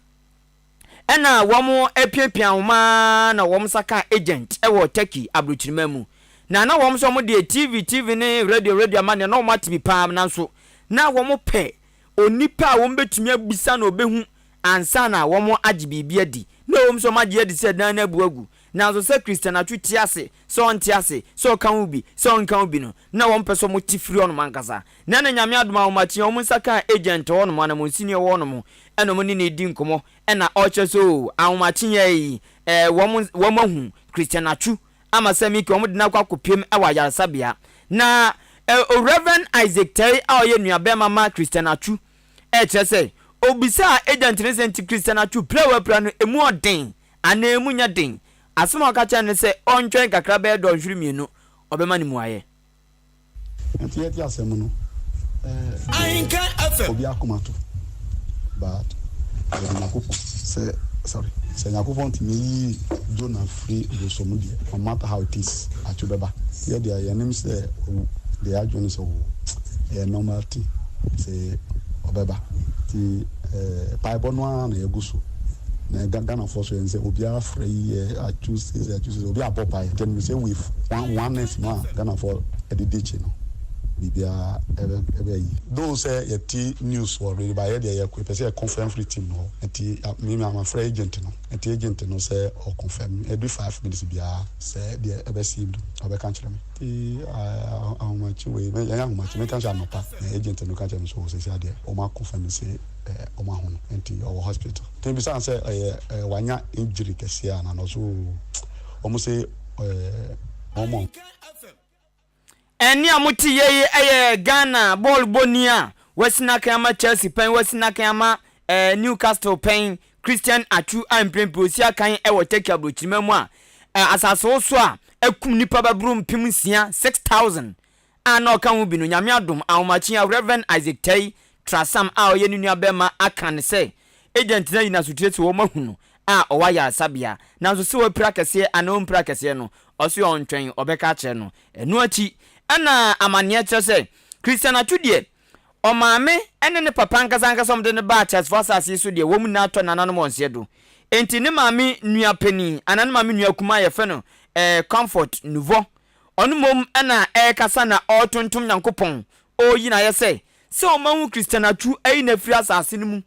Ɛna wɔn apiapia ahoma ara na wɔn nsa kaa agent wɔ Turkey abrokyirima mu. Na na wɔn nso wɔn deɛ TV TV ne radio radio amaneɛ na wɔn ate bi paa nanso na wɔn pɛ onipa a wɔn bɛtumi abisa na ɔbɛhu ansa na wɔn agye biribi adi. Na ɛwom sɛ wɔn agye adi sɛ dan no abu agu nanso sɛ Christian Atsu te ase sɛ ɔnte ase, sɛ ɔka ho bi, sɛ ɔnka ho bi no, na wɔmpɛ sɛ wɔte firi hɔnom ankasa. Na ɛna Nyame adom a wɔakye wɔn nsa kaa agent wɔ hɔnom, anamonsini a ɔwɔ hɔnom, ɛna wɔne no redi nkɔmmɔ, ɛna ɔrekyerɛ sɛ oo, ahomakye yi ɛɛ, wɔn, wɔn ahu Christian Atsu ama sɛ Mickey, wɔde no akɔ akɔpiem wɔ ayaresabea. Na ɛ, o Rev. Isaac Tɛe a ɔyɛ nuabɛrima ma Christian Atsu, ɛrekyerɛ sɛ, obisaa agent no sɛ nti Christian Atsu pira a wapira no, emu ɔden anaa emu nyɛ den? Asɛm a ɔka kyerɛɛ no ne sɛ ɔntwɛn kakra bɛyɛ dɔnhwere mmienu, ɔbɛma no mmuaeɛ. Nti yɛte asɛm no eh obi akoma to but yɛde Nyankopɔn sɛ sorry sɛ Nyankopɔn tumi yi Jonah firi bosom mu deɛ no matter how it is atwo bɛba yɛ deɛ yɛnim sɛ wawu deɛ yɛadwene sɛ oo ɛyɛ normal thing sɛ ɔbɛba nti eh paebɔ no ara na yɛgu so. Na Ghanafoɔ so yɛn sɛ obiara frɛ yi yɛ atwo sese atwo sese obi abɔ pae nti ɛno sɛ with one oneness no a Ghanafoɔ ɛde di akyi no biribiara ɛbɛ ɛbɛ yi. Though sɛ yɛte news wɔ radio but yɛ deɛ yɛ yɛpɛ sɛ yɛ confirm firi team no hɔ nti me me mafrɛ agent no nti agent no sɛ ɔ confirm every 5 minutes biara sɛ deɛ ɛbɛsi no ɔbɛka kyerɛ me nti ahomakye wei yɛnyɛ ahomakye meka sɛ anɔpa na agent no ka kyerɛ me sɛ ɔsɛsi adeɛ wɔn a confirm sɛ wɔn ahu no nti ɔwɔ hospital nti mebisa no sɛ ɛyɛ wanya injury kɛseɛ anaa na ɔse oo wɔn se wɔn Ɛnne a mote yɛ yi yɛ Ghana bɔɔlbɔni a wasi n'akan ama Chelsea pɛn, wasi n'akan ama Newcastle pɛn, Christian Atsu a mprempren osi akan wɔ Turkey aburokyirima mu a asasewosow a akum nnipa bɛboro 6000, 6,000, a na ɔka ho bi no, Nyame adom, ahomakye a Rev. Isaac Tei Trasam a ɔyɛ ne nuabarima aka no sɛ agent no ayi no asotire sɛ wɔahu no a ɔwɔ ayaresabea, nanso sɛ wapira kɛseɛ anaa ɔmpira kɛseɛ no, ɔse ɔntwɛn, ɔbɛka akyerɛ no. Ɛno akyi na amanneɛ kyerɛ sɛ Christian Atsu deɛ, ɔmaame ne ne papa ankasa ankasa a wɔde no baa Ateasefoɔ asase yi so deɛ, wɔn nyinaa tɔ nananom wɔn nseɛ do. Enti ne maame nua panin anaa ne maame nua kumaa a yɛfrɛ no eh, Comfort Nuvɔ, Ɔno mmom na ɛrekasa na ɔretontom Nyankopɔn, ɔreyi no ayɛ sɛ, sɛ ɔma hu Christian Atsu ayi no afiri asase no mu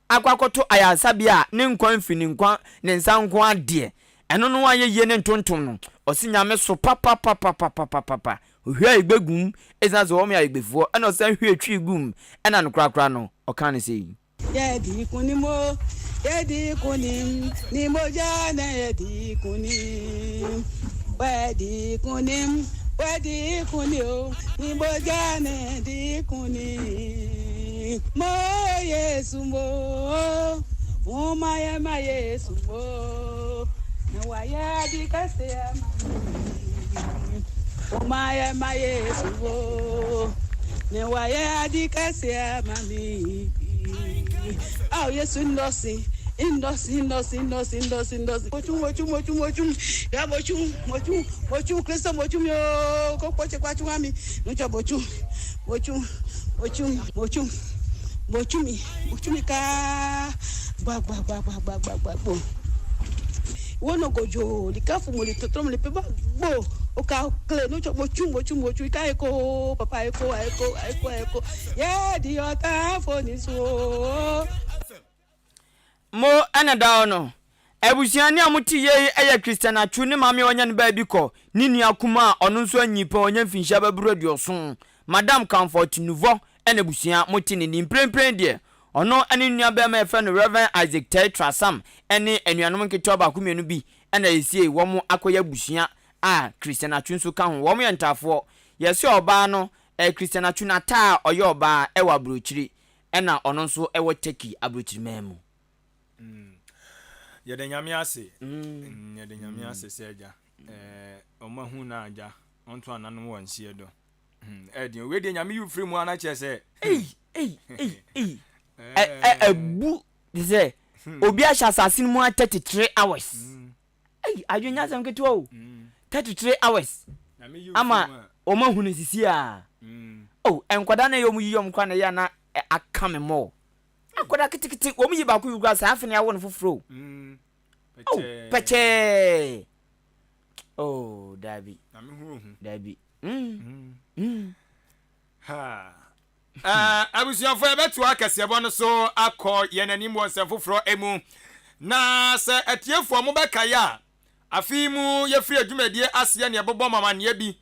akɔ akɔto ayaresabea a ne nkwa mfiri ne nkwa ne nsa nko ara deɛ, ɛno no anyɛ yie ne ntontom no, ɔse Nyame so papapapapapapapa, ɔhwie ayigbe gu mu, ɛsiane sɛ wɔn yɛ ayigbefoɔ, ɛna ɔsan hwie twi gu mu, ɛna no korakora no, ɔkaa no sei. Yɛdi nkonim o, yɛdi nkonim, ne mogya na yɛdi nkonim. Wadi nkonim, wadi nkonim o, ne mogya na yɛdi nkonim. Mo Yesu mo, mo yɛ ma Yesu mo, na wayɛ ade kɛse ama me. Mo yɛ ma Yesu mo, na wayɛ ade kɛse ama me. Ao Yesu nnɔse. Indɔsi indɔsi indɔsi indɔsi indɔsi Mochum mochum mochum mochum Ya mochum mochum mochum Kristo mochum yo Kokpo chekwa chum ami Nucho mochum mochum mochum mochum Mochumi mochumi ka Gba gba gba gba gba gba gba gbo Wono gojo likafu mo litotrom lipe ba gbo Oka kle nucho mochum mochum mochum Ika eko papa eko eko eko eko Yeah di ota foni so. Mo na da hɔ no. Abusuani a mote yie yi yɛ Christian Atsu ne maame a wanya ne baabi kɔ, ne nua kumaa a ɔno nso anyin pɛn, wanya mfinhyia bɛboro aduɔson, Madam Comfort Nuvɔ na abusua mote ne din. Mprempren deɛ, ɔno ne ne nuabarima a yɛfrɛ no Rev. Isaac Tei Trasam ne anuanom nketewa baako mmienu bi na seesei wɔakɔyɛ abusua a Christian Atsu nso ka ho. Wɔyɛ ntaafoɔ. Yɛse ɔbaa no, Christian Atsu n'ataa a ɔyɛ ɔbaa wɔ aburokyiri Ɛna ɔno nso wɔ Turkey aburokyiriman mu. Yɛda Nyame ase, yɛda Nyame ase sɛ agya ɔmo ahu na agya ɔnto ananom wɔ nseɛ do. Ɛdeɛ wei deɛ Nyame yi wo firi mu a na kyerɛ sɛ. Ei ei ei ei ɛbu te sɛ obi ahyɛ asase no mu a 33 hours. Ei adwene nyɛ asɛm ketewa o. 33 hours ama wɔn ahu no sisi a. Oh nkwadaa na ɛyɛ wɔn yiyi wɔn koraa na ɛyɛ a na aka me mɔ. Akwadaa ketekete wɔn yi baako yi koraa saa afei na yɛawo no foforɔ o. Oh pɛkyɛɛ. Oh daabi. Daabi. Mm. Mm. Ha. Abusuafo, yɛbɛtoa kaseɛbɔ no so akɔ yɛn anim wɔ nsɛm foforɔ mu. Na sɛ atiefoɔ mobɛkae a, afe yi mu yɛfiri adwumadie aseɛ ne yɛbobɔ mo amanneɛ bi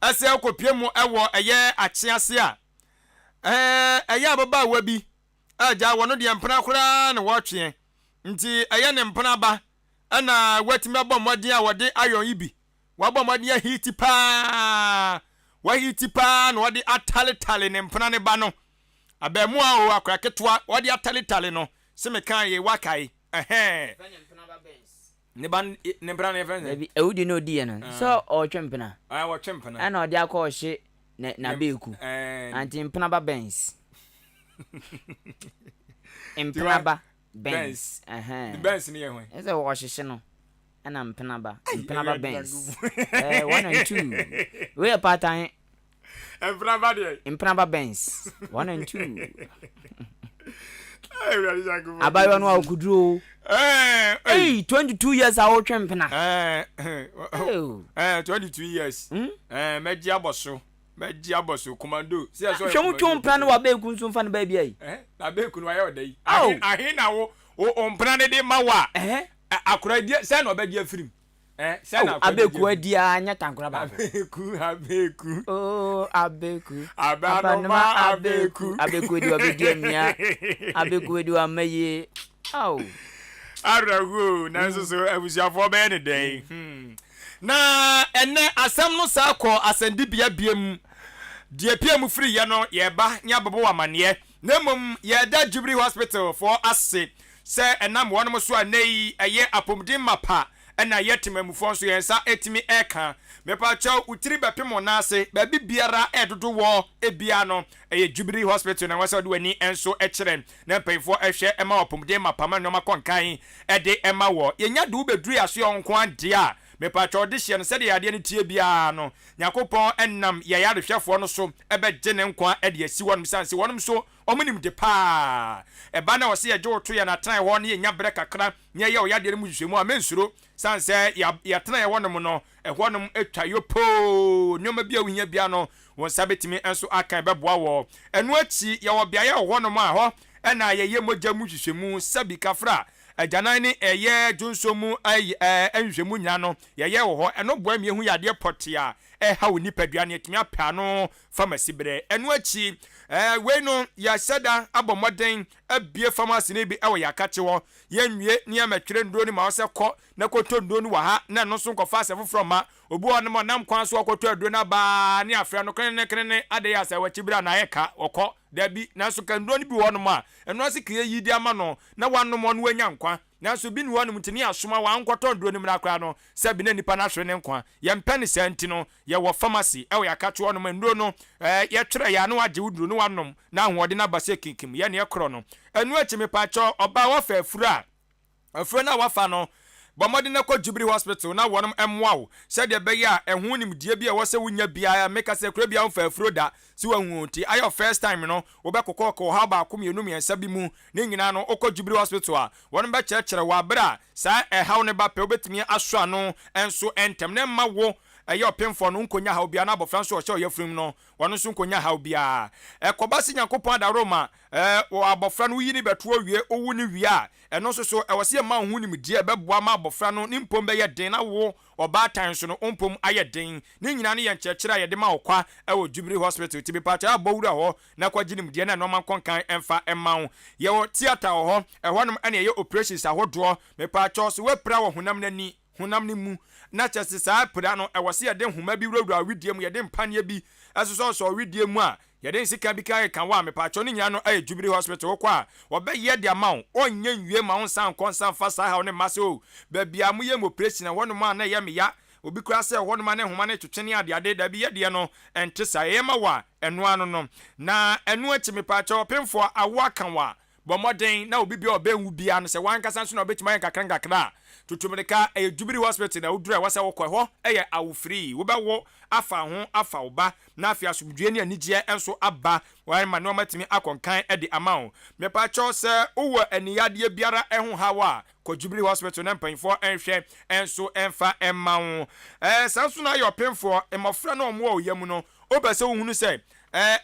sɛ wokɔpie mu wɔ ɛyɛ akye ase a, ɛyɛ ababaawa bi a gya wɔno deɛ mpena koraa na wɔtweɛ nti ɛyɛ ne mpena ba ɛna watumi abɔ mmɔden a wɔde ayɔn yi bi Wabɔ mmɔden ahiti paa. Wahiti paa na ɔde ataletale ne mpena ne ba no. Abaamuwa o, akora ketewa, ɔde ataletale no. Se mekaa yei, woakae? Ɛhɛɛ. Ne ba ne mpena no yɛfrɛ no sɛn? Dabi, awudie na ɔdiiɛ no, sɛ ɔretwe mpena. Ɛɛ, ɔtwe mpena. Ɛna ɔde akɔ ɔhye ne n'abeeku. Ante mpena ba Benz. Mpena ba Benz. Ɛhɛn. Benz no yɛ hwan? Ɛsɛ ɔhyehye no. Ɛna mpena ba. Mpena ba Benz. Ɛɛ one and two. Wei yɛ paatan. Mpena ba deɛ. Mpena ba Benz. One and two. Abayewa no a okuduro. Hey, 22 years a wotwe mpena. Eh, 22 years. Hmm? Eh, mɛgye abɔ so. Mɛgye abɔ so commando. Hwɛ mu twe mpena no wa beeku nso mfa no baabi ayi. Eh, na beeku no wayɛ ɔda yi. Ahe na wo wo mpena no de ma wo a. Eh. Akora die sɛ na ɔbɛgye afiri mu. Eh, sɛ na akora Abeku adi a nyɛ tankora baako. Abeku, abeku. Oh, abeku. Abanoma abeku. Abeku edi wa bedi amia. Abeku edi wa mma yie. Aw. Awerɛhoɔ nanso so abusuafoɔ bɛyɛ ne dɛn? Hmm. Na ɛnɛ asɛm no saa kɔ asɛndibea biem. Deɛ pie mu firi yɛ no yɛreba ne abɛbɔ wɔ amaneɛ. Na mmom yɛda Jubilee Hospital foɔ ase sɛ ɛnam wɔnom so a nnɛ yi ɛyɛ apomuden mapa na yɛ temanmufoɔ nso yɛn nsa ɛtumi ɛka. Mepakyɛw wo tiri bɛpem wo nan ase baabi biara ɛdodo wɔ biara no ɛyɛ Jubilee Hospital na ɛwɔ sɛ wode w'ani nso kyerɛ na mpanyinfoɔ ɛhwɛ ɛma wo apomuden mapa ma nnoɔma kɔ nkan ɛde ɛma wɔ. Yɛnya de wo bɛduru yɛ asoɛ nko ara deɛ a mepakyɛw dehyeɛ no sɛdeɛ yadeɛ no teɛ biara no Nyankopɔn nam yɛn ayarehwɛfoɔ no so bɛgye ne nkwa de asi hɔnom esiane sɛ wɔnom nso wɔn nim de paa. Ɛba na ɔsɛ yɛgye wo to yɛn atenaeɛ hɔ na yɛnya berɛ kakra na yɛyɛ wo yadeɛ no mu nhwehwɛmu a, mensuro, esiane sɛ yɛatenaeɛ hɔnom no, ɛhɔnom twa yopoo, nneɛma bi a wohia biara no, wo nsa bɛtumi nso aka, ɛbɛboa wɔ. Ɛno akyi, yɛwɔ beaeɛ wɔ hɔnom a ɛhɔ na yɛyɛ mogya mu nhwehwɛmu, sɛbi kafra, agyanan ne ɛyɛ dwonsɔ mu nhwehwɛmu nyinaa no, yɛyɛ wɔ hɔ. Ɛno boa ma yɛhu yadeɛ pɔtee a ɛrehaw nipadua no, yɛtumi apɛ ano famasi berɛ. Ɛno akyi, wei no, yɛahyɛ da abɔ mmɔden abue famasi no bi wɔ yɛn akakye hɔ. Yɛnwie na yɛmmɛtwerɛ nnuro no ma wo sɛ kɔ na kɔtɔ nnuro no wɔ ha na ɛno nso nkɔfa asɛm foforɔ mma. Obi wɔ hɔnom a ɔnam kwan so ɔkɔtɔ aduro no aba ara ne afrɛ no kenene adɛn a sɛ wakyi berɛ a na ayɛ ka, ɔkɔ. Dabi, nanso ka nnuro no bi wɔ hɔnom a, ɛno ase ka yɛyi de ama no na wanom ɔno wanya nkwa. Nanso bi nni hɔnom nti ne yɛasoma wankɔtɔ nnuro no mmra koraa no, sɛbi na nipa no ahwere ne nkwa. Yɛmpɛ no saa nti no, yɛwɔ pharmacy wɔ yɛn akakye hɔnom a nnuro no, yɛtwerɛ yɛ a na wagye wo duro na wanom na ahoɔden aba sɛ kinkim yɛ nea ɛkorɔ no. Ɛno akyi mepaakyɛw, ɔbaa wafa afuru a. Afuro no a woafa no, bɔ mmɔden na kɔ Jubilee Hospital na wɔnom mmoa wo sɛdeɛ ɛbɛyɛ a ɛho nimdeɛ bi a ɛwɔ sɛ wonya biara, meka sɛ kuro biara womfa afuro da, sɛ woahu nti ayɛ wo first time no, wobɛkokɔɔkɔ ɔhaw baako mmienu mmiɛnsa bi mu, ne nyinaa no wokɔ Jubilee Hospital a, wɔnom bɛkyerɛkyerɛ wo aberɛ a saa ɛhaw no ba pɛ wobɛtumi asɔ ano nso ntɛm na ɛmma wo ɛyɛ ɔpemfoɔ no nkɔnya haw biara na abɔfra nso a ɔhyɛ ɔyafunu mu no ɔno nso nkɔnya haw biara. Ɛkɔba sɛ Nyankopɔn adaworoma wɔ abɔfra no woyi no bɛtoɔ wie, wowo no wie a, Ɛno nso so, ɛwɔ sɛ yɛma wo ho nimdeɛ a ɛbɛboa ma abɔfra no ne mpom bɛyɛ den na wo, ɔbaatan nso no, wo mpom ayɛ den. Ne nyinaa no yɛ nkyerɛkyerɛ a yɛde ma wo kwa wɔ Jubilee Hospital. Nti mepaakyɛw a bɔ wura hɔ na kɔgye nimdeɛ na nnoɔma nkɔ nkan mfa mma wo. Yɛwɔ theatre wɔ hɔ, ɛhɔnom na yɛyɛ operations ahodoɔ. Mepaakyɛw, sɛ woapira wɔ honam no ani, honam no mu, na kyerɛ sɛ saa pira no, ɛwɔ sɛ yɛde nhoma bi wurawura wo wedeɛ mu, yɛde mpaneɛ bi sosɔsosɔ wo wedeɛ mu a, yɛde nsekan bi keka wo a, mepaakyɛw ne nyinaa no yɛ Jubilee Hospital, wokɔ a, wɔbɛyɛ de ama wo, wɔnyɛ nwie ma wo nsan nkɔ nsan mfa saa haw no mma sɛ oh, baabi a moyɛ me operation, ɛhɔnom a na ɛyɛ me ya, obi koraa sɛ ɛhɔnom a na nhoma no retwetwe ne adeade, dabi, yɛ deɛ no, ɛnte saa, yɛyɛ ma wo a, ɛno ara no no. Na ɛno akyi, mepaakyɛw, ɔpemfoɔ, awoɔ aka wo a, Bɔ mmɔden na obi biara a ɔbɛn wo biara no, sɛ w'ankasa nso na wobɛtumi ayɛ nkakrankakra a, tutu mmirika. Ɛyɛ Jubilee Hospital na woduru a ɛwɔ sɛ wokɔ. Ɛhɔ yɛ awo-free. Wobɛwo afa wo ho afa wo ba, na afei asomdwoeɛ ne anigyeɛ nso aba ma nneɛma atumi akɔ nkan de ama wo. Mepakyɛw, sɛ wowɔ aniyadeɛ biara ho haw a, kɔ Jubilee Hospital na mpanyinfoɔ nhwɛ nso mfa mma wo. Saa nso na ayɛ ɔpemfoɔ, mmɔfra no a wɔwɔ wo yam no, wopɛ sɛ wohunu sɛ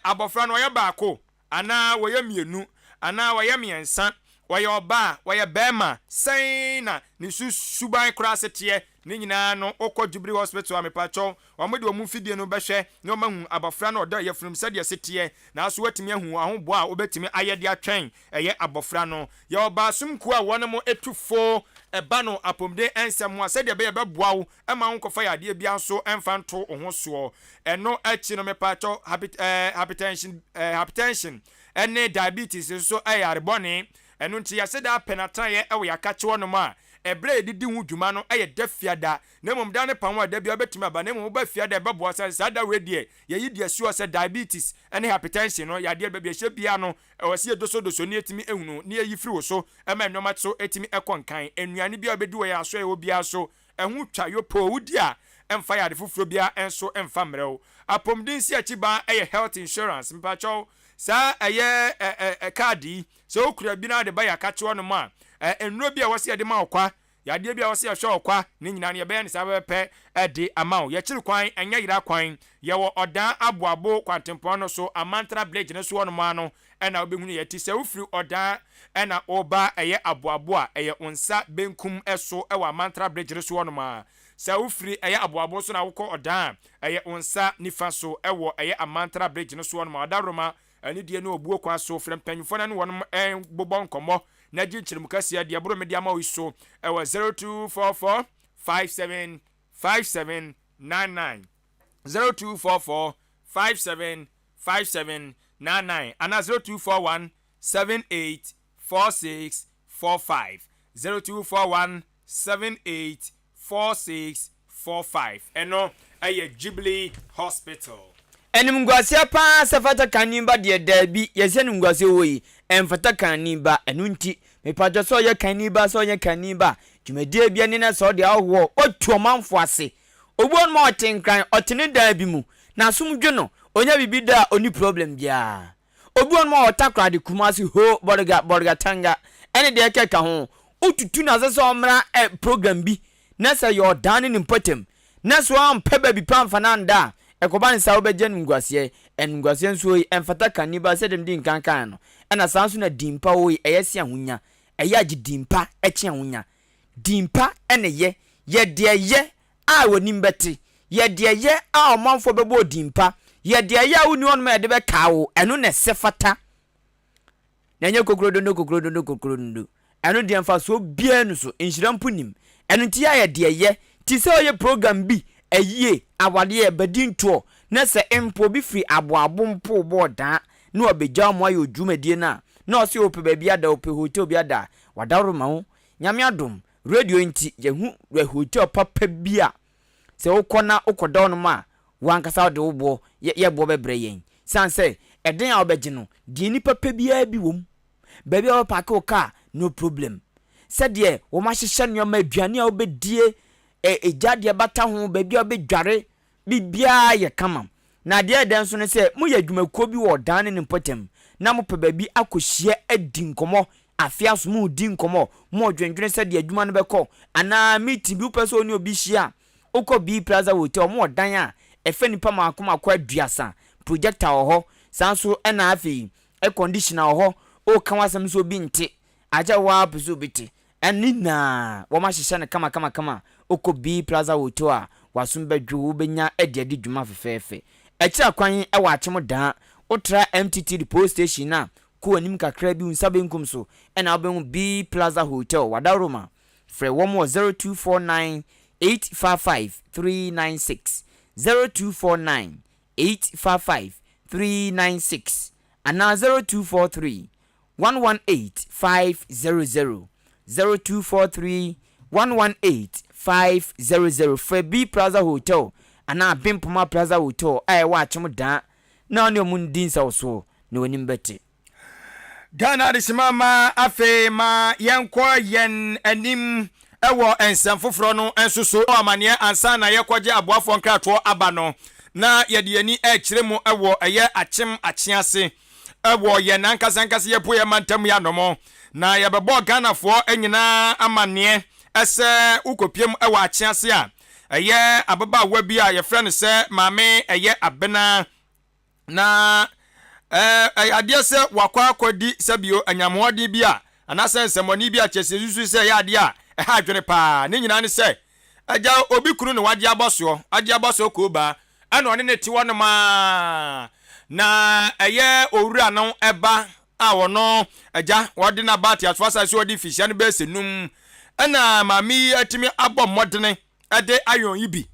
abɔfra no ɔyɛ baako, anaa wɔyɛ mmienu, anaa wɔyɛ mmiɛnsa, wɔyɛ ɔbaa, wɔyɛ barima, sɛn na ne su suban koraa se teɛ, ne nyinaa no wokɔ Jubilee Hospital a mepakyɛw wɔn de wɔn mfidie no bɛhwɛ na wɔn ahu abɔfra no ɔdɔ yafunum sɛdeɛ ɛse teɛ, nanso woatumi ahu ahoboa a wobɛtumi ayɛ de atwɛn ɛyɛ abɔfra no. Yɛwɔ baasom kuo a wɔnom tu fo ɛba no apomuden nsɛm ho a sɛdeɛ ɛbɛyɛ ɛbɛboa wo Mma wo nkɔfa yadeɛ biara nso mfa nto wo ho soɔ. Ɛno akyi no mepaakyɛw hypertension, hypertension ne diabetes nso yɛ yare bɔne. Ɛno nti yɛse daa pɛ na tenaeɛ wɔ yɛakakye hɔ nom a ɛberɛ a yɛde di ho dwuma no yɛ da fiada. Na mmom da no pa ho a da biara wobɛtumi aba na mmom woba fiada a ɛbɛboa sane saa da wei deɛ yɛyi de asi hɔ sɛ diabetes ne hypertension no yadeɛ baabi a ɛhyɛ biara no ɛwɔ sɛ yɛdosodoso na yɛtumi hunu na yɛyi firi wo so ma nnoɔma so tumi kɔ nkan. Nnuane biara a wobɛdi wɔ yɛn asoɛeɛ hɔ biara so Ɛho twa yopoo wodi a ɛmfa yɛ ade foforɔ biara nso mfa mmerɛ wo. Apɔmuden nsiakyi-ban yɛ health insurance mpakyɛw saa ɛyɛ ɛ ɛ card yi sɛ wo kura bi na wode ba yɛakakye hɔ nom a ɛ nnuro bi a ɛwɔ sɛ yɛde ma wo kwa yadeɛ bi a ɛwɔ sɛ yɛhwɛ wo kwa ne nyinaa no yɛbɛyɛ no saa pɛpɛpɛ de ama wo. Yɛkyiri kwan ɛnyɛ yera kwan yɛwɔ ɔdan aboabo kwantempɔn no so Amantra bridge no so hɔ nom ara no na wobɛhunu yɛn. Enti sɛ wofiri Ɔdaa na woreba ɛyɛ Aboabo a, ɛyɛ wo nsa benkum so wɔ Amantra Bridge no so hɔnom ara. Sɛ wofiri ɛyɛ Aboabo nso na wokɔ Ɔdaa a, ɛyɛ wo nsa nifa so wɔ ɛyɛ Amantra Bridge no so hɔnom ara. Ɔdaworoma, anidie ne obuo kwan so, frɛ mpanyimfoɔ na ne wɔnom bobɔ nkɔmmɔ na gye nkyerɛmu kɛseɛ deɛ ɛboro mede ama wo yi so wɔ 0244 57 57 99, 0244 57 5799 anaa 0241 78 4645, 0241 78 4645. Ɛno yɛ Jubilee Hospital. Animguaseɛ paa sɛ fata kanni ba deɛ daabi yɛsɛ animguaseɛ wɔ yi ɛnfata kanni ba ɛno nti mepatwɔ sɛ ɔyɛ kanni ba sɛ ɔnyɛ kanni ba dwumadie bia ne na sɛ ɔde ahoɔ watu ɔmanfoɔ ase Obi wɔ hɔnom a ɔte nkran, ɔte ne dan bi mu, n'asom dwo no, onya biribi da a onni problem biara. Obi wɔ hɔnom a ɔtakora ade Kumasi, Ho, Bolga, Bolgatanga, ɛne deɛ ɛkeka ho. Wotutu no ase sɛ ɔmmra ɛ program bi na sɛ ɛyɛ ɔdan ne ne mpɔtam na sɛ wampɛ baabi pa amfa no anda a, ɛkɔba no saa a wobɛgye animguaseɛ. Animguaseɛ nso ei, ɛmfata kanni ba sɛdeɛ medi nkan kaeɛ no. Ɛna saa nso na din pa wɔ yi, ɛyɛ se ahonya. Ɛyɛ a gye din pa kye ahonya. Din pa na ɛyɛ. Yɛ deɛ ɛyɛ a w'anim bɛte. Yɛ deɛ ɛyɛ a ɔmanfoɔ bɛbɔ wo din pa. Yɛ deɛ ɛyɛ a wonni hɔnom a yɛde bɛkaa wo. Ɛno na ɛsɛ fata. Na ɛnyɛ kokrodondo kokrodondo kokrodondo. Ɛno deɛ mfasoɔ biara nni so. Nhyira mpo nnim. Ɛno nti yɛ a yɛ deɛ ɛyɛ. Te sɛ ɔyɛ program bi, ayie, awadeɛ, badintoɔ, na sɛ mpo obi firi aboabo mpo rebɔ ɔdaa na wabɛgya wɔn ayɛ odwumadie no a, na ɔse ɔpɛ baabi ada, ɔpɛ hotel bi ada a, wadaworo ma wo. Nyame adom, radio yi nti yɛahu hotel papa bi a sɛ wokɔ na wokɔda hɔnom a, w'ankasa wode wo boɔ yɛ boɔ bɛbrɛ yɛn. Siane sɛ ɛdan a wobɛgye no, deɛ nnipa pɛ biara bi wɔ mu. Baabi a wobɛpaake wo kaa, no problem. sɛdeɛ wɔahyehyɛ nneɛma, aduane a wobɛdie, egya deɛ ɛbata ho, baabi a wobɛdware, biribiara yɛ kama. Na deɛ ɛyɛ dɛ nso ne sɛ, moyɛ adwumakuo bi wɔ ɔdan ne ne mpɔtam, na mopɛ baabi akɔhyia adi nkɔmmɔ, afe aso moredi nkɔmmɔ, moredwendwene sɛdeɛ adwuma no bɛkɔ, anaa meeting bi wopɛ sɛ wo ne obi hyia a, wokɔ Bee Plaza Hotel, wɔwɔ dan a ɛfa nnipa mmaako mmaako aduasa, projector wɔ hɔ, saa nso na afei air conditioner wɔ hɔ, woreka w'asɛm nso obi nte, akyɛ wo ara wopɛ sɛ obi te. Ɛno ne nyinaa wɔahyehyɛ no kamakamakama. Wokɔ Bee Plaza Hotel a, w'asom bɛdwo wo, wobɛnya de adi dwuma fɛfɛɛfɛ. Akyiri akwan wɔ Akyem Daa, wotra MTTD Post Station no a, kɔ w'anim kakra bi, wo nsa benkum so na wobɛhu Bee Plaza Hotel, Wadaroma. Frɛ wɔn wɔ 0249 855 396, 0249 855 396 anaa 0243 118 500, 0243 118 500. Frɛ Bee Plaza Hotel anaa Bempoma Plaza Hotel a ɛwɔ Akyem Daa na wo ne wɔn ndi nsawɔsoɔ na w'anim bɛte. Ghana Adesima ma afei ma yɛnkɔ yɛn anim wɔ nsɛm foforɔ no nso so. Amaneɛ ansa na yɛkɔgye aboafoɔ nkratoɔ aba no, na yɛde yɛn ani rekyerɛ mu wɔ ɛyɛ Akyem Akyease wɔ yɛn ankasa ankasa yɛn apueɛ mantam yi anom. Na yɛbɛbɔ Ghanafoɔ nyinaa amaneɛ sɛ wokɔpiem wɔ Akyease a, ɛyɛ ababaawa bi a yɛfrɛ no sɛ Maame ɛyɛ Abena. Na ɛyɛ adeɛ sɛ wakɔ akɔdi sɛbio anyamoɔden bi a anaasɛ nsɛmmɔne bi a kyerɛ sɛ yɛsusu sɛ ɛyɛ adeɛ a ɛha adwene paa. Ne nyinaa ne sɛ, agya obi kunu na wagye abɔsoɔ, agye abɔsoɔ koobaa, ɛna ɔne ne te hɔnom ara. Na ɛyɛ owura no ba a ɔno agya wɔde no aba ateasefoɔ asase so ɔde mfirihyia no bɛyɛ sɛ num, ɛna maame yi atumi abɔ mmɔdene de ayɔn yi bi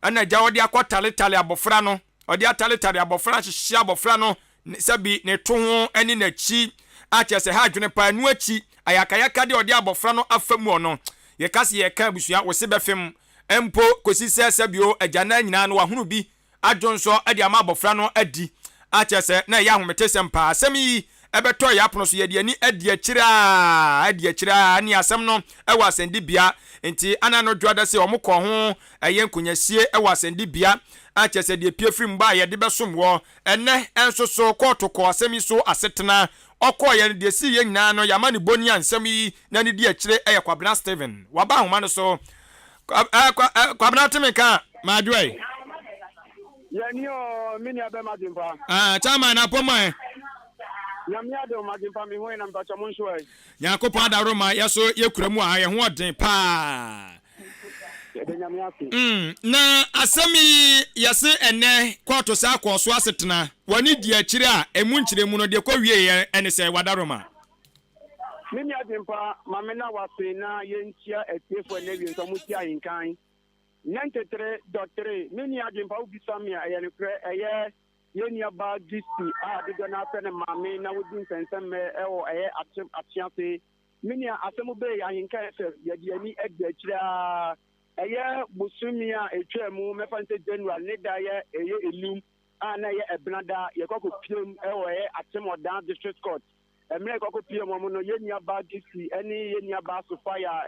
Ɛna agya ɔde akɔtaretare abɔfra no, ɔde ataretare abɔfra ahyehyɛ abɔfra no sɛbi ne to ho ne n'akyi a kyerɛ sɛ ha adwene paa. Ɛno akyi ayakayaka deɛ ɔde abɔfra no afa mu ɔno yɛka sɛ yɛka abusua wo se bɛfem mpo kɔsi sɛ sɛbi o agyanan nyinaa no wahunu bi adwonsɔ de ama abɔfra no adi a kyerɛ sɛ na ɛyɛ ahometesɛm paa. Asɛm yi ɛbɛtɔɔ yɛn apono so, yɛde ani adi akyire ara, adi akyire ara ne asɛm no wɔ asɛnnibea. Nti ana no dwoada sɛ wɔn kɔɔ ho ɛyɛ nkonyasie wɔ asɛnnibea, a kyerɛ sɛ deɛ epie firi mu ba a yɛde bɛsom wɔ. Ɛnnɛ nso so kɔɔto kɔɔ asɛm yi so asetena. Ɔkɔeɛ no deɛ esiiɛ nyinaa no yɛama no boni a nsɛm yi na ne di akyire yɛ Kwabena Stephen. Waba ahoma no so. Kwabena te me nka a, Madwoe. Yɛni o, me nua bɛma Adwempa. Ah, chairman na pɔ mɔ ɛ. Nyame adom Adwempa me ho ɛ na mpakyɛ mo nso ɛ. Nyankopɔn adaworo ma yɛ so yɛ kura mu a yɛ ho ɔden paa. Yɛda Nyame ase. Mm, na asɛm yi yɛse ɛnɛ kɔɔto saa kɔɔ so asetena wɔne di akyire a ɛmu nkyerɛmu no deɛ kɔ wie yɛ ɛne sɛ wadaroma. Me nua Adwempa ma me na wase na yɛnkyia atiefoɔ ɛnɛ wie nso ɔmo tie ahenkan. 93 dot 3 Me nua Adwempa wo bisa me a ɛyɛ nokorɛ ɛyɛ yɛn nua baa Gisti a dodoɔ no ara frɛ no maame na wodi nsɛnsɛmmɛ ɛwɔ ɛyɛ Akyem Akyease. Me nua asɛm bɛyi Ahenka FM yɛde yɛn ani adi akyire ara ɛyɛ bosome a ɛtwaa mu mɛfa no sɛ January ne da yɛ ɛyɛ enum a na ɛyɛ Ɛbenada yɛkɔ akɔ piem ɛwɔ ɛyɛ Akyem Ɔdan District Court ɛmmerɛ yɛkɔ akɔ piem wɔn no yɛn nua baa Gisti ɛne yɛn nua baa Sophia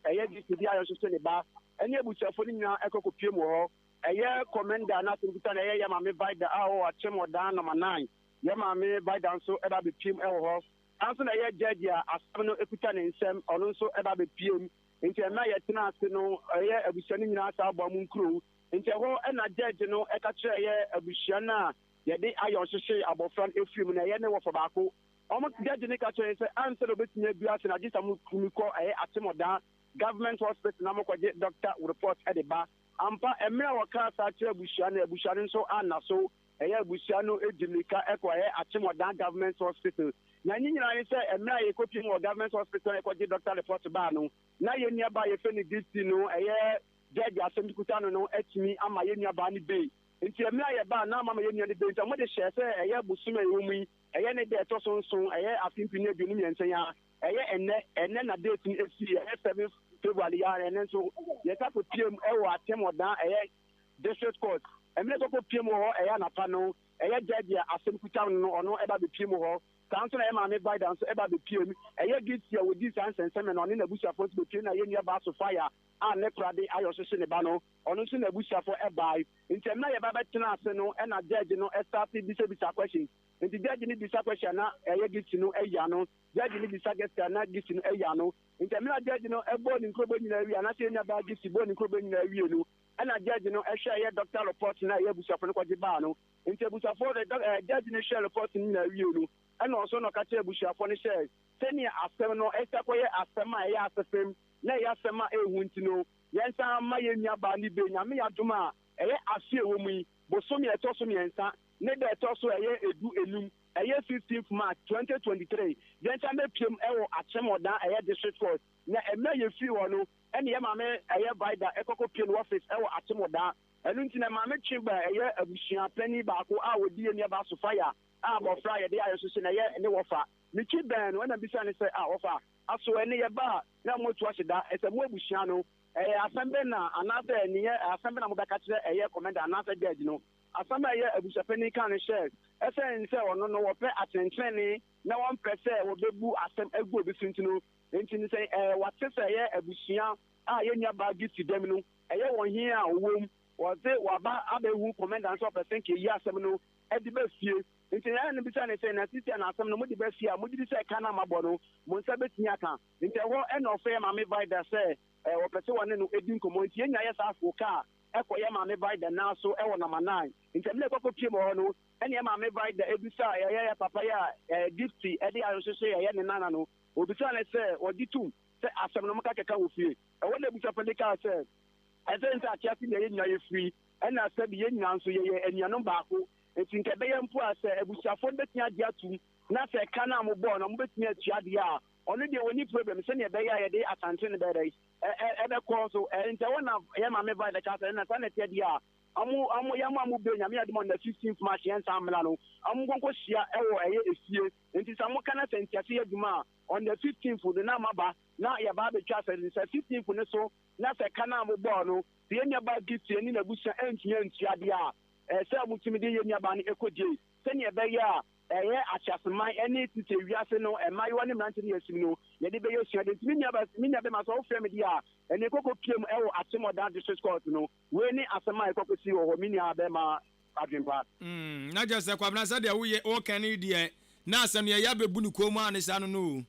Ɛyɛ Gift bi a yɛhwehwɛ ne ba ne abusuafo no nyinaa kɔ kɔpue mu wɔ hɔ. Ɛyɛ Commenda n'asɛm kuta na ɛyɛ yɛn maame Vida a ɔwɔ Akyem Ɔdan Nɔma Nine. Yɛn maame Vida nso ba bɛpue mu wɔ hɔ. Saa nso na ɛyɛ Judge a asɛm no kuta ne nsam, ɔno nso ba bɛpue mu. Nti ɛmɛ a yɛtena ase no, ɛyɛ abusua no nyinaa saa boa mu nkurow. Nti ɛhɔ na Judge no ka kyerɛɛ yɛ abusua no a yɛde ayɔn hyehyee abɔfra no firi mu no, ɛyɛ ne wɔfa baako. Wɔn gyagye no ka kyerɛɛ yɛn sɛ ansa na obetumi abue ase no agye sɛ motumi kɔ ɛyɛ Atemɔdaa Government Hospital na mokɔgye doctor report de ba. Ampa, mmerɛ a wɔkaa saa kyerɛɛ abusua no, abusua no nso anna so. Ɛyɛ abusua no di mmirika kɔ ɛyɛ Atemɔdaa Government Hospital. Na ne nyinaa ne sɛ mmerɛ a yɛkɔpie mu wɔ Government Hospital na yɛkɔgye doctor report baa no, na yɛn nuabaa a yɛfrɛ no Gifty no, ɛyɛ judge asɛm kuta no no atumi ama yɛn nuabaa no bail. Nti mmerɛ a yɛbaa na ama yɛn nua no bail nti wɔde hyɛɛ sɛ ɛyɛ bosome a yɛwɔ mu yi Ɛyɛ ne da a ɛtɔ so nson, ɛyɛ afe 2023 yi ara, ɛyɛ ɛnnɛ, ɛnnɛ na date no esii, ɛyɛ seventh February yi ara, ɛnnɛ nso yɛsan kɔ pie mu ɛwɔ Atem Ɔdan, ɛyɛ District Court. Ɛmmerɛ yɛkɔ kɔ pie mu wɔ hɔ, ɛyɛ anapa no, ɛyɛ judge a asɛm kuta no no, ɔno ɛba bɛ pie mu hɔ. Saa nso na yɛn maame Vida nso ba bɛpuee mu. Ɛyɛ Gifty a ɔdii saa nsɛnsɛmɛ no, ɔne n'abusuafoɔ nso bɛpuee mu na yɛn nuabaa Sophia a ne kora de ayɔhyehye ne ba no, ɔno nso n'abusuafoɔ bae. Nti mmerɛ a yɛba bɛtenaa ase no na judge no starte bisabisa questions. Nti judge no bisa question a na ɛyɛ Gifty no ayi ano, judge no bisa question a na Gifty no ayi ano. Nti mmerɛ a judge no bɔɔ ne nkurobɔ nyinaa wie anaasɛ yɛn nuabaa Gifty bɔɔ ne nkurobɔ nyinaa wie no, ɛna judge no hwɛɛ ɛyɛ doctor report no a ɛyɛ abusuafoɔ no kɔgye baa no. Nti abusuafoɔ no, dɔ, judge no hwɛɛ report no nyinaa wie no, ɛna ɔso na ɔka kyerɛɛ abusuafoɔ no sɛ, sɛnea asɛm no asi akɔyɛ asɛm a ɛyɛ asefem na ɛyɛ asɛm a ɛyɛ hu nti no, yɛnsan mma yɛn nuabaa no bail. Nyame yɛ adom a, ɛyɛ afe a ɛwɔ mu yi, bosome a ɛtɔ so mmiɛnsa ne da a ɛtɔ so ɛyɛ edu enum, ɛyɛ fifteenth March, 2023, yɛnsan mmɛpiem wɔ Akyem Ɔdan ɛyɛ District Court. Na mmerɛ a yɛfiri hɔ no, ɛne yɛn maame ɛyɛ Vida ɛkɔkɔpie no office ɛwɔ Akyem Ɔdan. Ɛno nti na maame twe baa ɛyɛ abusua panin baako a ɔdi yɛn nuabaa Sofia a abɔfra a yɛde ayɛ nso sɛ na ɛyɛ ne wɔfa. Metwe bɛn no ɛna mebisa no sɛ, Ah wɔfa, aso ɛne yɛba a na moatu ase da? Ɛsɛ mo abusua no, ɛyɛ asɛm bɛn na anaasɛ neyɛ asɛm bɛn na mobɛka kyerɛ ɛyɛ kɔmɛnda anaasɛ judge no? Asɛm a ɛyɛ abusua panin kaa no hyɛɛ ɛsɛn sɛ ɔno no wɔpɛ atɛntrenee na wɔmpɛ sɛ wɔbɛbu asɛm agu obi so nti no nti no sɛ ɛɛ wate sɛ ɛyɛ abusua a yɛn nuabaa Gifty dam no ɛyɛ wɔn he a ɔwom wɔdze waba abɛhu kɔmɛnda no sɛ ɔpɛ sɛ nka eyi asɛm no de ba fie nti na ɛna no bisa ne sɛ na sisi a na asɛm no mode ba fie a mogye di sɛ ɛka no a mabɔ no mo nsa bɛtumi aka nti ɛhɔ ɛna ɔfrɛ maame Vida sɛ wɔpɛ sɛ wɔne no di nkɔmmɔ nti yɛn nyinaa yɛ saa foo kaa ɛkɔ yɛ maame Vida nan so ɛwɔ nama nine nti ɛmina ɛkɔkɔ pie mu hɔ no ɛne yɛ maame Vida ebisa ɛyɛ yɛ papa yɛ a Gifty ɛde ayɔhyehyɛ ɛyɛ ne nana no obisa ne sɛ ɔgye tum sɛ asɛm no moka kɛka wɔ fie. Ɛhɔ na abusuapanin kaa sɛ, Ɛsɛ sɛ atease nea yɛn nyinaa yɛfiri, ɛna sɛbe yɛn nyinaa nso yɛyɛ anuanom baako. Enti nka ɛbɛyɛ mpo a sɛ abusuafoɔ no bɛtumi agye atom na sɛ ɛka no a mobɔɔ no mobɛtumi atua deɛ a, ɔno deɛ ɔnni problem sɛdeɛ ɛbɛyɛ a yɛde asante no bɛyɛ dɛn ɛbɛkɔ so. Nti ɛhɔ na yɛn maame Vida kaa sɛ, ɛna saa na ɛteɛ deɛ a, ɔmo ɔmo yɛn mo a mo bɛ Nyame adom on the 15th March yɛn nsan mmra no, ɔmo nkɔnkɔ hyia ɛwɔ ɛyɛ efie. Nti sɛ moka na sɛ ntease yɛ adwuma a, on the 15th no na moaba na yɛba abɛtwa asɛm no. Sɛ 15th no so na sɛ ka no a mobɔɔ no, sɛ yɛn nuabaa Gifty ne n'abusua antumi antua deɛ a, ɛsɛ sɛ motumi de yɛn nuabaa no kɔ jail sɛdeɛ ɛbɛyɛ a ɛyɛ ateaseman ne tete wiase no mmaayewa ne mmerante ne asim no yɛde bɛyɛ asuadeɛ. Nti me nuabaa, me nuabɛma sɛ wofrɛ me deɛ a, ɛnneɛ kɔkɔ pie mu wɔ Akyem-Odan District Court no. Wei ne asɛm a ɛkɔkɔsii wɔ hɔ, me nuabɛma adwempa. Mm, na kyerɛ sɛ Kwabena sɛdeɛ woyɛ woka no yi deɛ na asɛm no yɛyɛ abɛbu ne kɔn mu a ne saa no no o.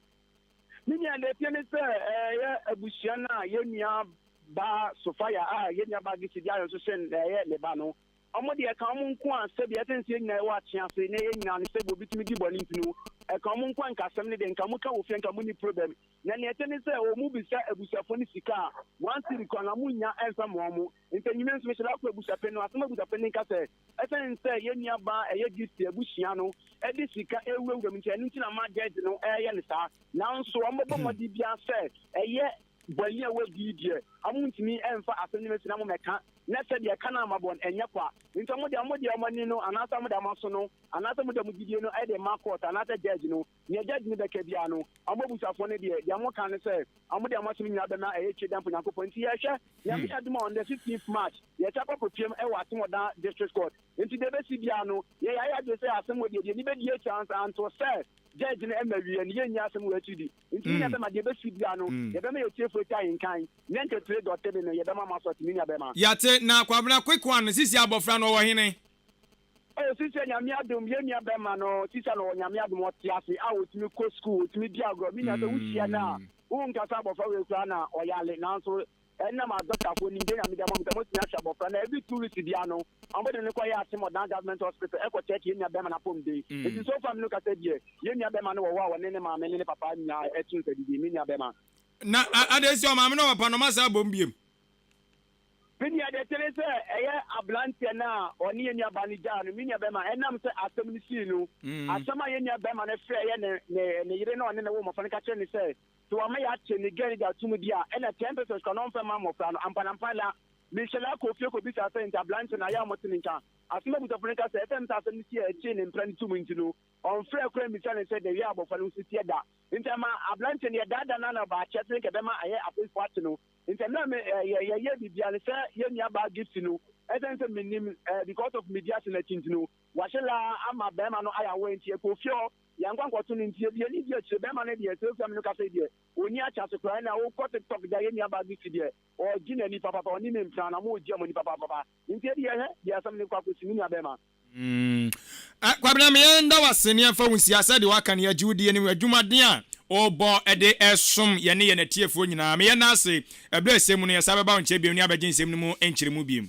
Me nua deɛ ɛteɛ ne sɛ ɛyɛ abusua no a yɛn nua baa Sofia a yɛn nua baa Gifty de ayɔ nso hyɛ ɛyɛ ne ba no wɔn deɛ ɛka wɔn nko a sɛbi ɛte sɛ yɛn nyinaa yɛwɔ akye ase na yɛn nyinaa no sɛbi obi tumi di bɔne nti no ɛka wɔn nko a nka asɛm no deɛ nka wɔn ka wɔ fie nka wɔn ni problem na nea ɛte ne sɛ wɔn bisa abusuafoɔ no sika a one cedi koraa na wɔn nnya ɛnfa ma wɔn nti enyimɛ nso mehyɛ da akɔ abusuapɛn no asɛm abusuapɛn no nka sɛ Ɛsiane sɛ yɛn nuabaa a ɛyɛ Gifty abusua no de sika rewurawura mu nti, ɛno nti na ama judge no reyɛ no saa. Nanso wɔbɛbɔ mmɔden biara sɛ ɛyɛ bɔne a wɔadi yi deɛ, wɔntumi mfa asɛm no mmɛsi na wɔmmɛka, na sɛdeɛ ɛka no ama bɔ no, ɛnyɛ kwa. Nti wɔn deɛ, wɔde wɔn ani no anaasɛ wɔde wɔn aso no anaasɛ wɔde wɔn gyidie no de ma court anaasɛ judge no. Nea judge no bɛka biara no, wɔn abusuafoɔ no deɛ, deɛ wɔka ne sɛ wɔde wɔn asɛm nyinaa bɛma ɛyɛ Twedampɔ Nyankopɔn. Nti yɛhwɛ, Nyame adom a on the 15th March, Yɛsan kɔ kɔpiam wɔ Asemɔdan District Court. Enti deɛ ɛbɛsi biara no, yɛyɛ ayɛ adwene sɛ asɛm wɔ deɛ deɛ ani bɛdi akyire ansa anto sɛ judge no mma wieɛ no, yɛnni asɛm wɔ akyiri di. Enti me nua bɛma, deɛ ɛbɛsi biara no, yɛbɛma yɛn tiefoɔ ati ahenkan. 93 dɔte de no, yɛbɛma mo asɔte, me nua bɛma. Yɛate, na Kwabena quick one, sisi abɔfra no ɔwɔ hene? Oh sisi Nyame adom, yɛn nua bɛma no, sisi no ɔwɔ Nyame adom, ɔte ase a ɔtumi kɔ school, ɔtumi di agorɔ. Me nua sɛ wohyia no a, wonka sɛ abɔfra wei koraa na ɔyale, nanso Ɛnam adɔktafoɔ nimdeɛ Nyame de ama mo sɛ motumi ahwɛ abɔfra no every 2 weeks biara no ɔmo de no kɔ yɛ Atemɔdan government hospital ɛkɔ check yɛn nua bɛɛma no apɔmuden nti so far me no kasa deɛ yɛn nua bɛɛma no wɔ hɔ a ɔne ne maame ne ne papa nyinaa ɛto nsa didi me nua bɛɛma. Na adɛn nti ɔmaame ne ɔpapa no ɔmo asan abom biom? Me nua deɛ ɛte ne sɛ ɛyɛ abranteɛ no a ɔne yɛn nua baa no gyaa no me nua bɛɛma ɛnam sɛ asɛm no sii no asɛm a yɛn nua bɛɛma no frɛ yɛ ne ne ne yere na ɔne ne wo mmɔfra no ka kyerɛ ne sɛ Sɛ wama yɛate ne gɛn de ato mu di a, ɛna 10 pesewas koraa na ɔmfa mma mmofra no. Ampa-na-ampa na mehyɛ da kɔɔ fie kɔbisaa sɛ, Nti aberante no, ayɛ a mote ne nka? Asɛm a abusuafo no ka sɛ, Esiane sɛ asɛm no sii a ɛkyee ne mpra no tom nti no, ɔmfrɛɛ koraa mmisaa no sɛ dɛn wiaa abofra no ho si teɛ da. Nti ɛma aberante no, yɛdaadaa no ara na ɔbaa kyerɛ sɛ anka ɛbɛma ayɛ apolisifo ate no. Nti ɛmmerɛ a me, yɛ, yɛyɛɛ biribiara no, sɛ yɛn nuabaa Gifty no, esiane sɛ minnim, because of medi ase no akyi nti no, wahyɛ la ama barima no ayɛ aware nti, yɛkɔɔ fie hɔ. Yɛankɔ ankɔto no nti yɛde yɛn ani di akyire. Bɛrima no deɛ sɛ ofia me no kasa yi deɛ ɔnni akyase koraa ɛna wokɔ tiktok deɛ yɛn nua baa bi si deɛ ɔgye n'ani papapa ɔne ne mpena na wɔregye wɔn ani papapapa nti ɛdeɛ hwɛ deɛ asɛm no kɔ akɔsi me nua bɛrima. Mm. Eh, Kwabena, me yɛn da wase ne yɛmfa wo nsia sɛ deɛ waka no yɛgye wo die ne adwumaden a wobɔ de ɛsom yɛne yɛn atiefoɔ nyinaa. Me yɛn da ase. Ɛberɛ a ɛsɛ mu no yɛsan bɛba wo nkyɛn biom ne abɛgye nsɛm no mu nkyerɛmu biom.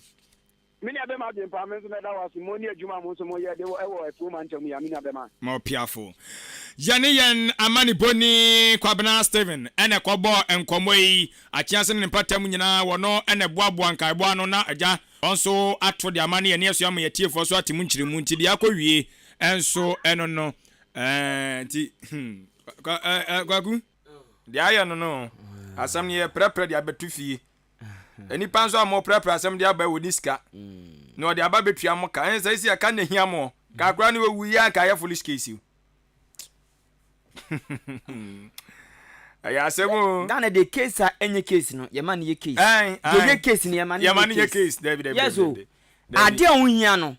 Me nua bɛma adwene pa, me nso mɛda wo ase mo ne adwuma a mo nso mo yɛ de wɔ afuo mantam yi a, me nua bɛma. Ma ɔpiafo. Yɛne yɛn amanebɔni Kwabena Stephen na ɛkɔbɔɔ nkɔmmɔ yi. Akyease ne ne mpɔtam nyinaa wɔ no na ɛboaboa nkaebɔ ano na agya nso ato de ama ne yɛne asua ama yɛn atiefoɔ nso ate mu nkyerɛmu nti deɛ akɔwie nso ɛno no ɛɛ nti hmm Kwaku deɛ ayɛ no no asɛm no yɛprɛprɛ de abɛto fie. Nnipa nso a moprapra asɛm de aba wɔni sika na ɔde aba bɛtua mo ka ɛne sɛ ɛsi ɛka na hia mo ka koraa ne wɔwu yi anka ayɛ foolish case o ɛyɛ asɛm o Ghana de case a ɛnyɛ case no yɛma no yɛ case deɛ ɛyɛ case no yɛma no yɛ case dabi dabi yes o adeɛ a wohia no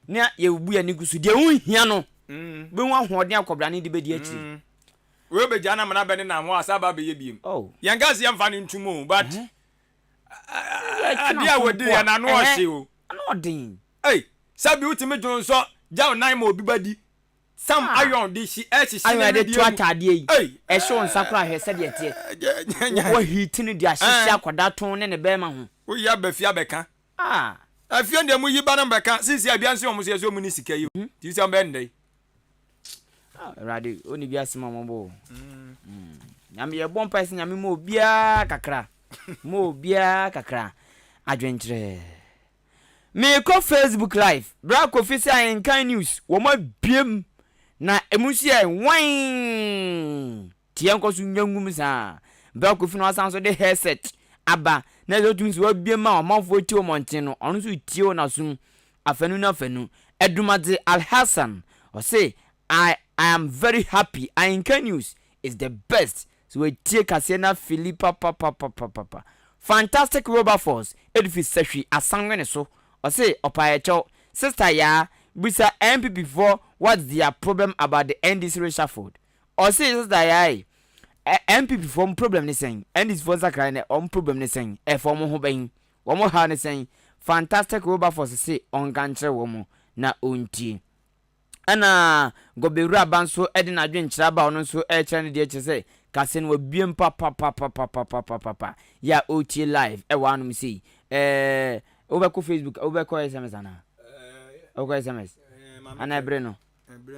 na yɛbu yɛn ani gu so deɛ wohia no bɛhu ahoɔden akɔbrane de bɛdi akyire Wei bɛgya no amena bɛne nam hɔ asa aba abɛyɛ biem. Oh. Yɛn ka sɛ yɛmfa no ntum o but adeɛ a wɔdi yɛ n'ano ɔhye o. Ano ɔden. Ei sɛbi wotumi dwo nsɔ gya wo nan ma obi ba di. Sam Ah. iron de hyi ɛhyehye Iron ne yɛde wedeɛ to mu. ataadeɛ yi. Ei. Ɛhyɛ wo nsa koraa hwɛ sɛdeɛ ɛteɛ. Wɔ heat no de ahyehye akwadaa tɔn ne ne bɛrima ho. Woyi aba fie abɛka. Ah. Afie deɛ moyi ba no mbɛka. Sisi a bia nso wɔn nso yɛ sɛ wɔn ni sika yi o. Nti sɛ wɔn bɛyɛ no dɛn. Ah, Awurade, ɔnni bi asɛm a ɔmɔbɔ o. Mm. Nyame yɛbɔ mpae sɛ Nyame ma obiara kakra. Ma obiara kakra. Adwenkyerɛ. Meekɔ Facebook live. Bra Kofi sɛ Ahenkan News. Wɔn abiem. Na emu nso yɛ wan. Nti yɛnkɔ so nya ngum saa. Bra Kofi na wasan so de headset aba. Na ɛsɛ otumi sɛ wabiem ma ɔmanfoɔ tie wɔ mmɔnten no. Ɔno nso tie wɔ n'asom. Afanu no afanu. Adumadze Alhassan ɔse I I am very happy Ahenka news is the best sɛ watie kaseɛ no afili papapapapapa Fantastic Wilberforce ɛde fi Sahwi Asanwene so ɔse ɔpaeɛkyɛw Sister Yaa bisa NPP foɔ what's their problem about the NDC reshuffled ɔse Sister Yaa ei NPP foɔ ɔmo problem ne sɛn NDC foɔ nsakraeɛ no ɔmo problem ne sɛn ɛfa ɔmo ho bɛn Wɔn haw ne sɛn? Fantastic Wilberforce se ɔnka nkyerɛ wɔn na ɔntie. Ɛna Gɔbewura nso de n'adwenkyerɛ aba a ɔno nso rekyerɛ ne deɛ kyerɛ sɛ kase no wabiem papapapapapapapa yɛ a ɔretie live ɛwɔ anom sei. Ɛɛ wobɛkɔ Facebook wobɛkɔ SMS anaa? Wobɛkɔ SMS? Anaa ɛbere no?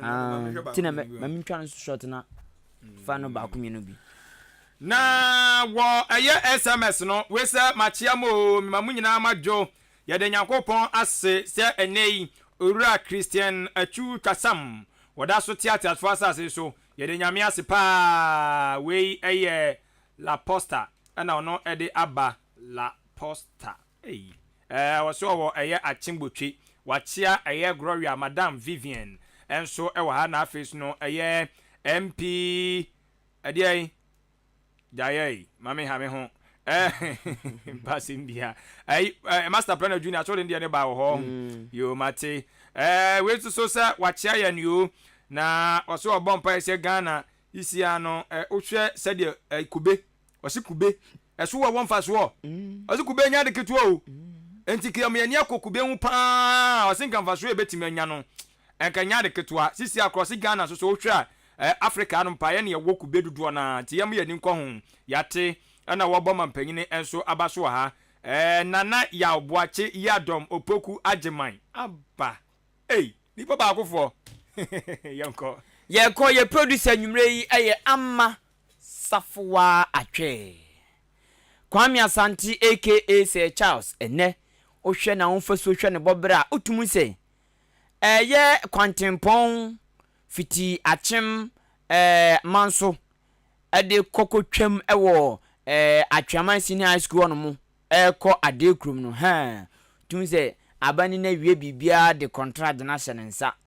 Ah, ti na ma mentwa no so short na fa no baako mmienu bi. Na wɔ ɛyɛ SMS no, wei sɛ makyea mo oo, mema mo nyinaa madwo. Yɛda Nyankopɔn ase sɛ ɛnnɛ yi Owura Christian Atsu Twasam wɔda so te ateasefoɔ asase yi so. Yɛda Nyame ase paa. Wei yɛ La Posta ɛna ɔno de aba. La Posta. Ei eh ɔse ɔwɔ ɛyɛ Akyem-Botwe wakyea ɛyɛ Gloria Madam Vivian nso ɛwɔ ha na afei so no ɛyɛ MP ɛdeɛn gyaeɛi ma me ha me ho eh mpa asɛm bia ɛyi eh, Master Planner Junior so de deɛ ne ba wɔ hɔ yoo mate eh wei nso so sɛ wakyea yɛn yoo na ɔse ɔbɔ mpaeɛ sɛ Ghana isia no eh wohwɛ sɛdeɛ eh, kube ɔse kube Ɛso wɔ wɔ mfasoɔ. Ɔse kube nyɛ ade ketewa o. Enti kea mo ani akɔ kube ho paa. Ɔse nka mfasoɔ a yɛbɛtumi anya no nka nyɛ ade ketewa. Sisi a korɔ ɔse Ghana nso sɛ wohwɛ a eh, Africa hanom paa yɛne yɛwɔ kube dodoɔ no ara. Nti yɛmma yɛn ani nkɔ ho. Yɛate. Ɛna wɔbɔ ma mpanyini nso aba so wɔ ha. Eh, Nana Yaw Boakye Yiadom Opoku Agyeman aba. Ei, nipa baakofoɔ. Yɛnkɔ. Yɛkɔ, yɛ producer anwummerɛ yi yɛ Ama Safowa Atwee. Kwame Asante aka Sir Charles, ɛnnɛ wohwɛ n'ahofasuo hwɛ ne bɔberɛ a, wotum hu sɛ ɛyɛ kwantempɔn fiti Akyem eh, Manso de kɔ kɔtwam wɔ eh, Atweaman Senior High School hɔnom rekɔ Adee kurom no, hɛn, wotum hu sɛ aban no awie biribiara de kɔntragye no ahyɛ ne nsa.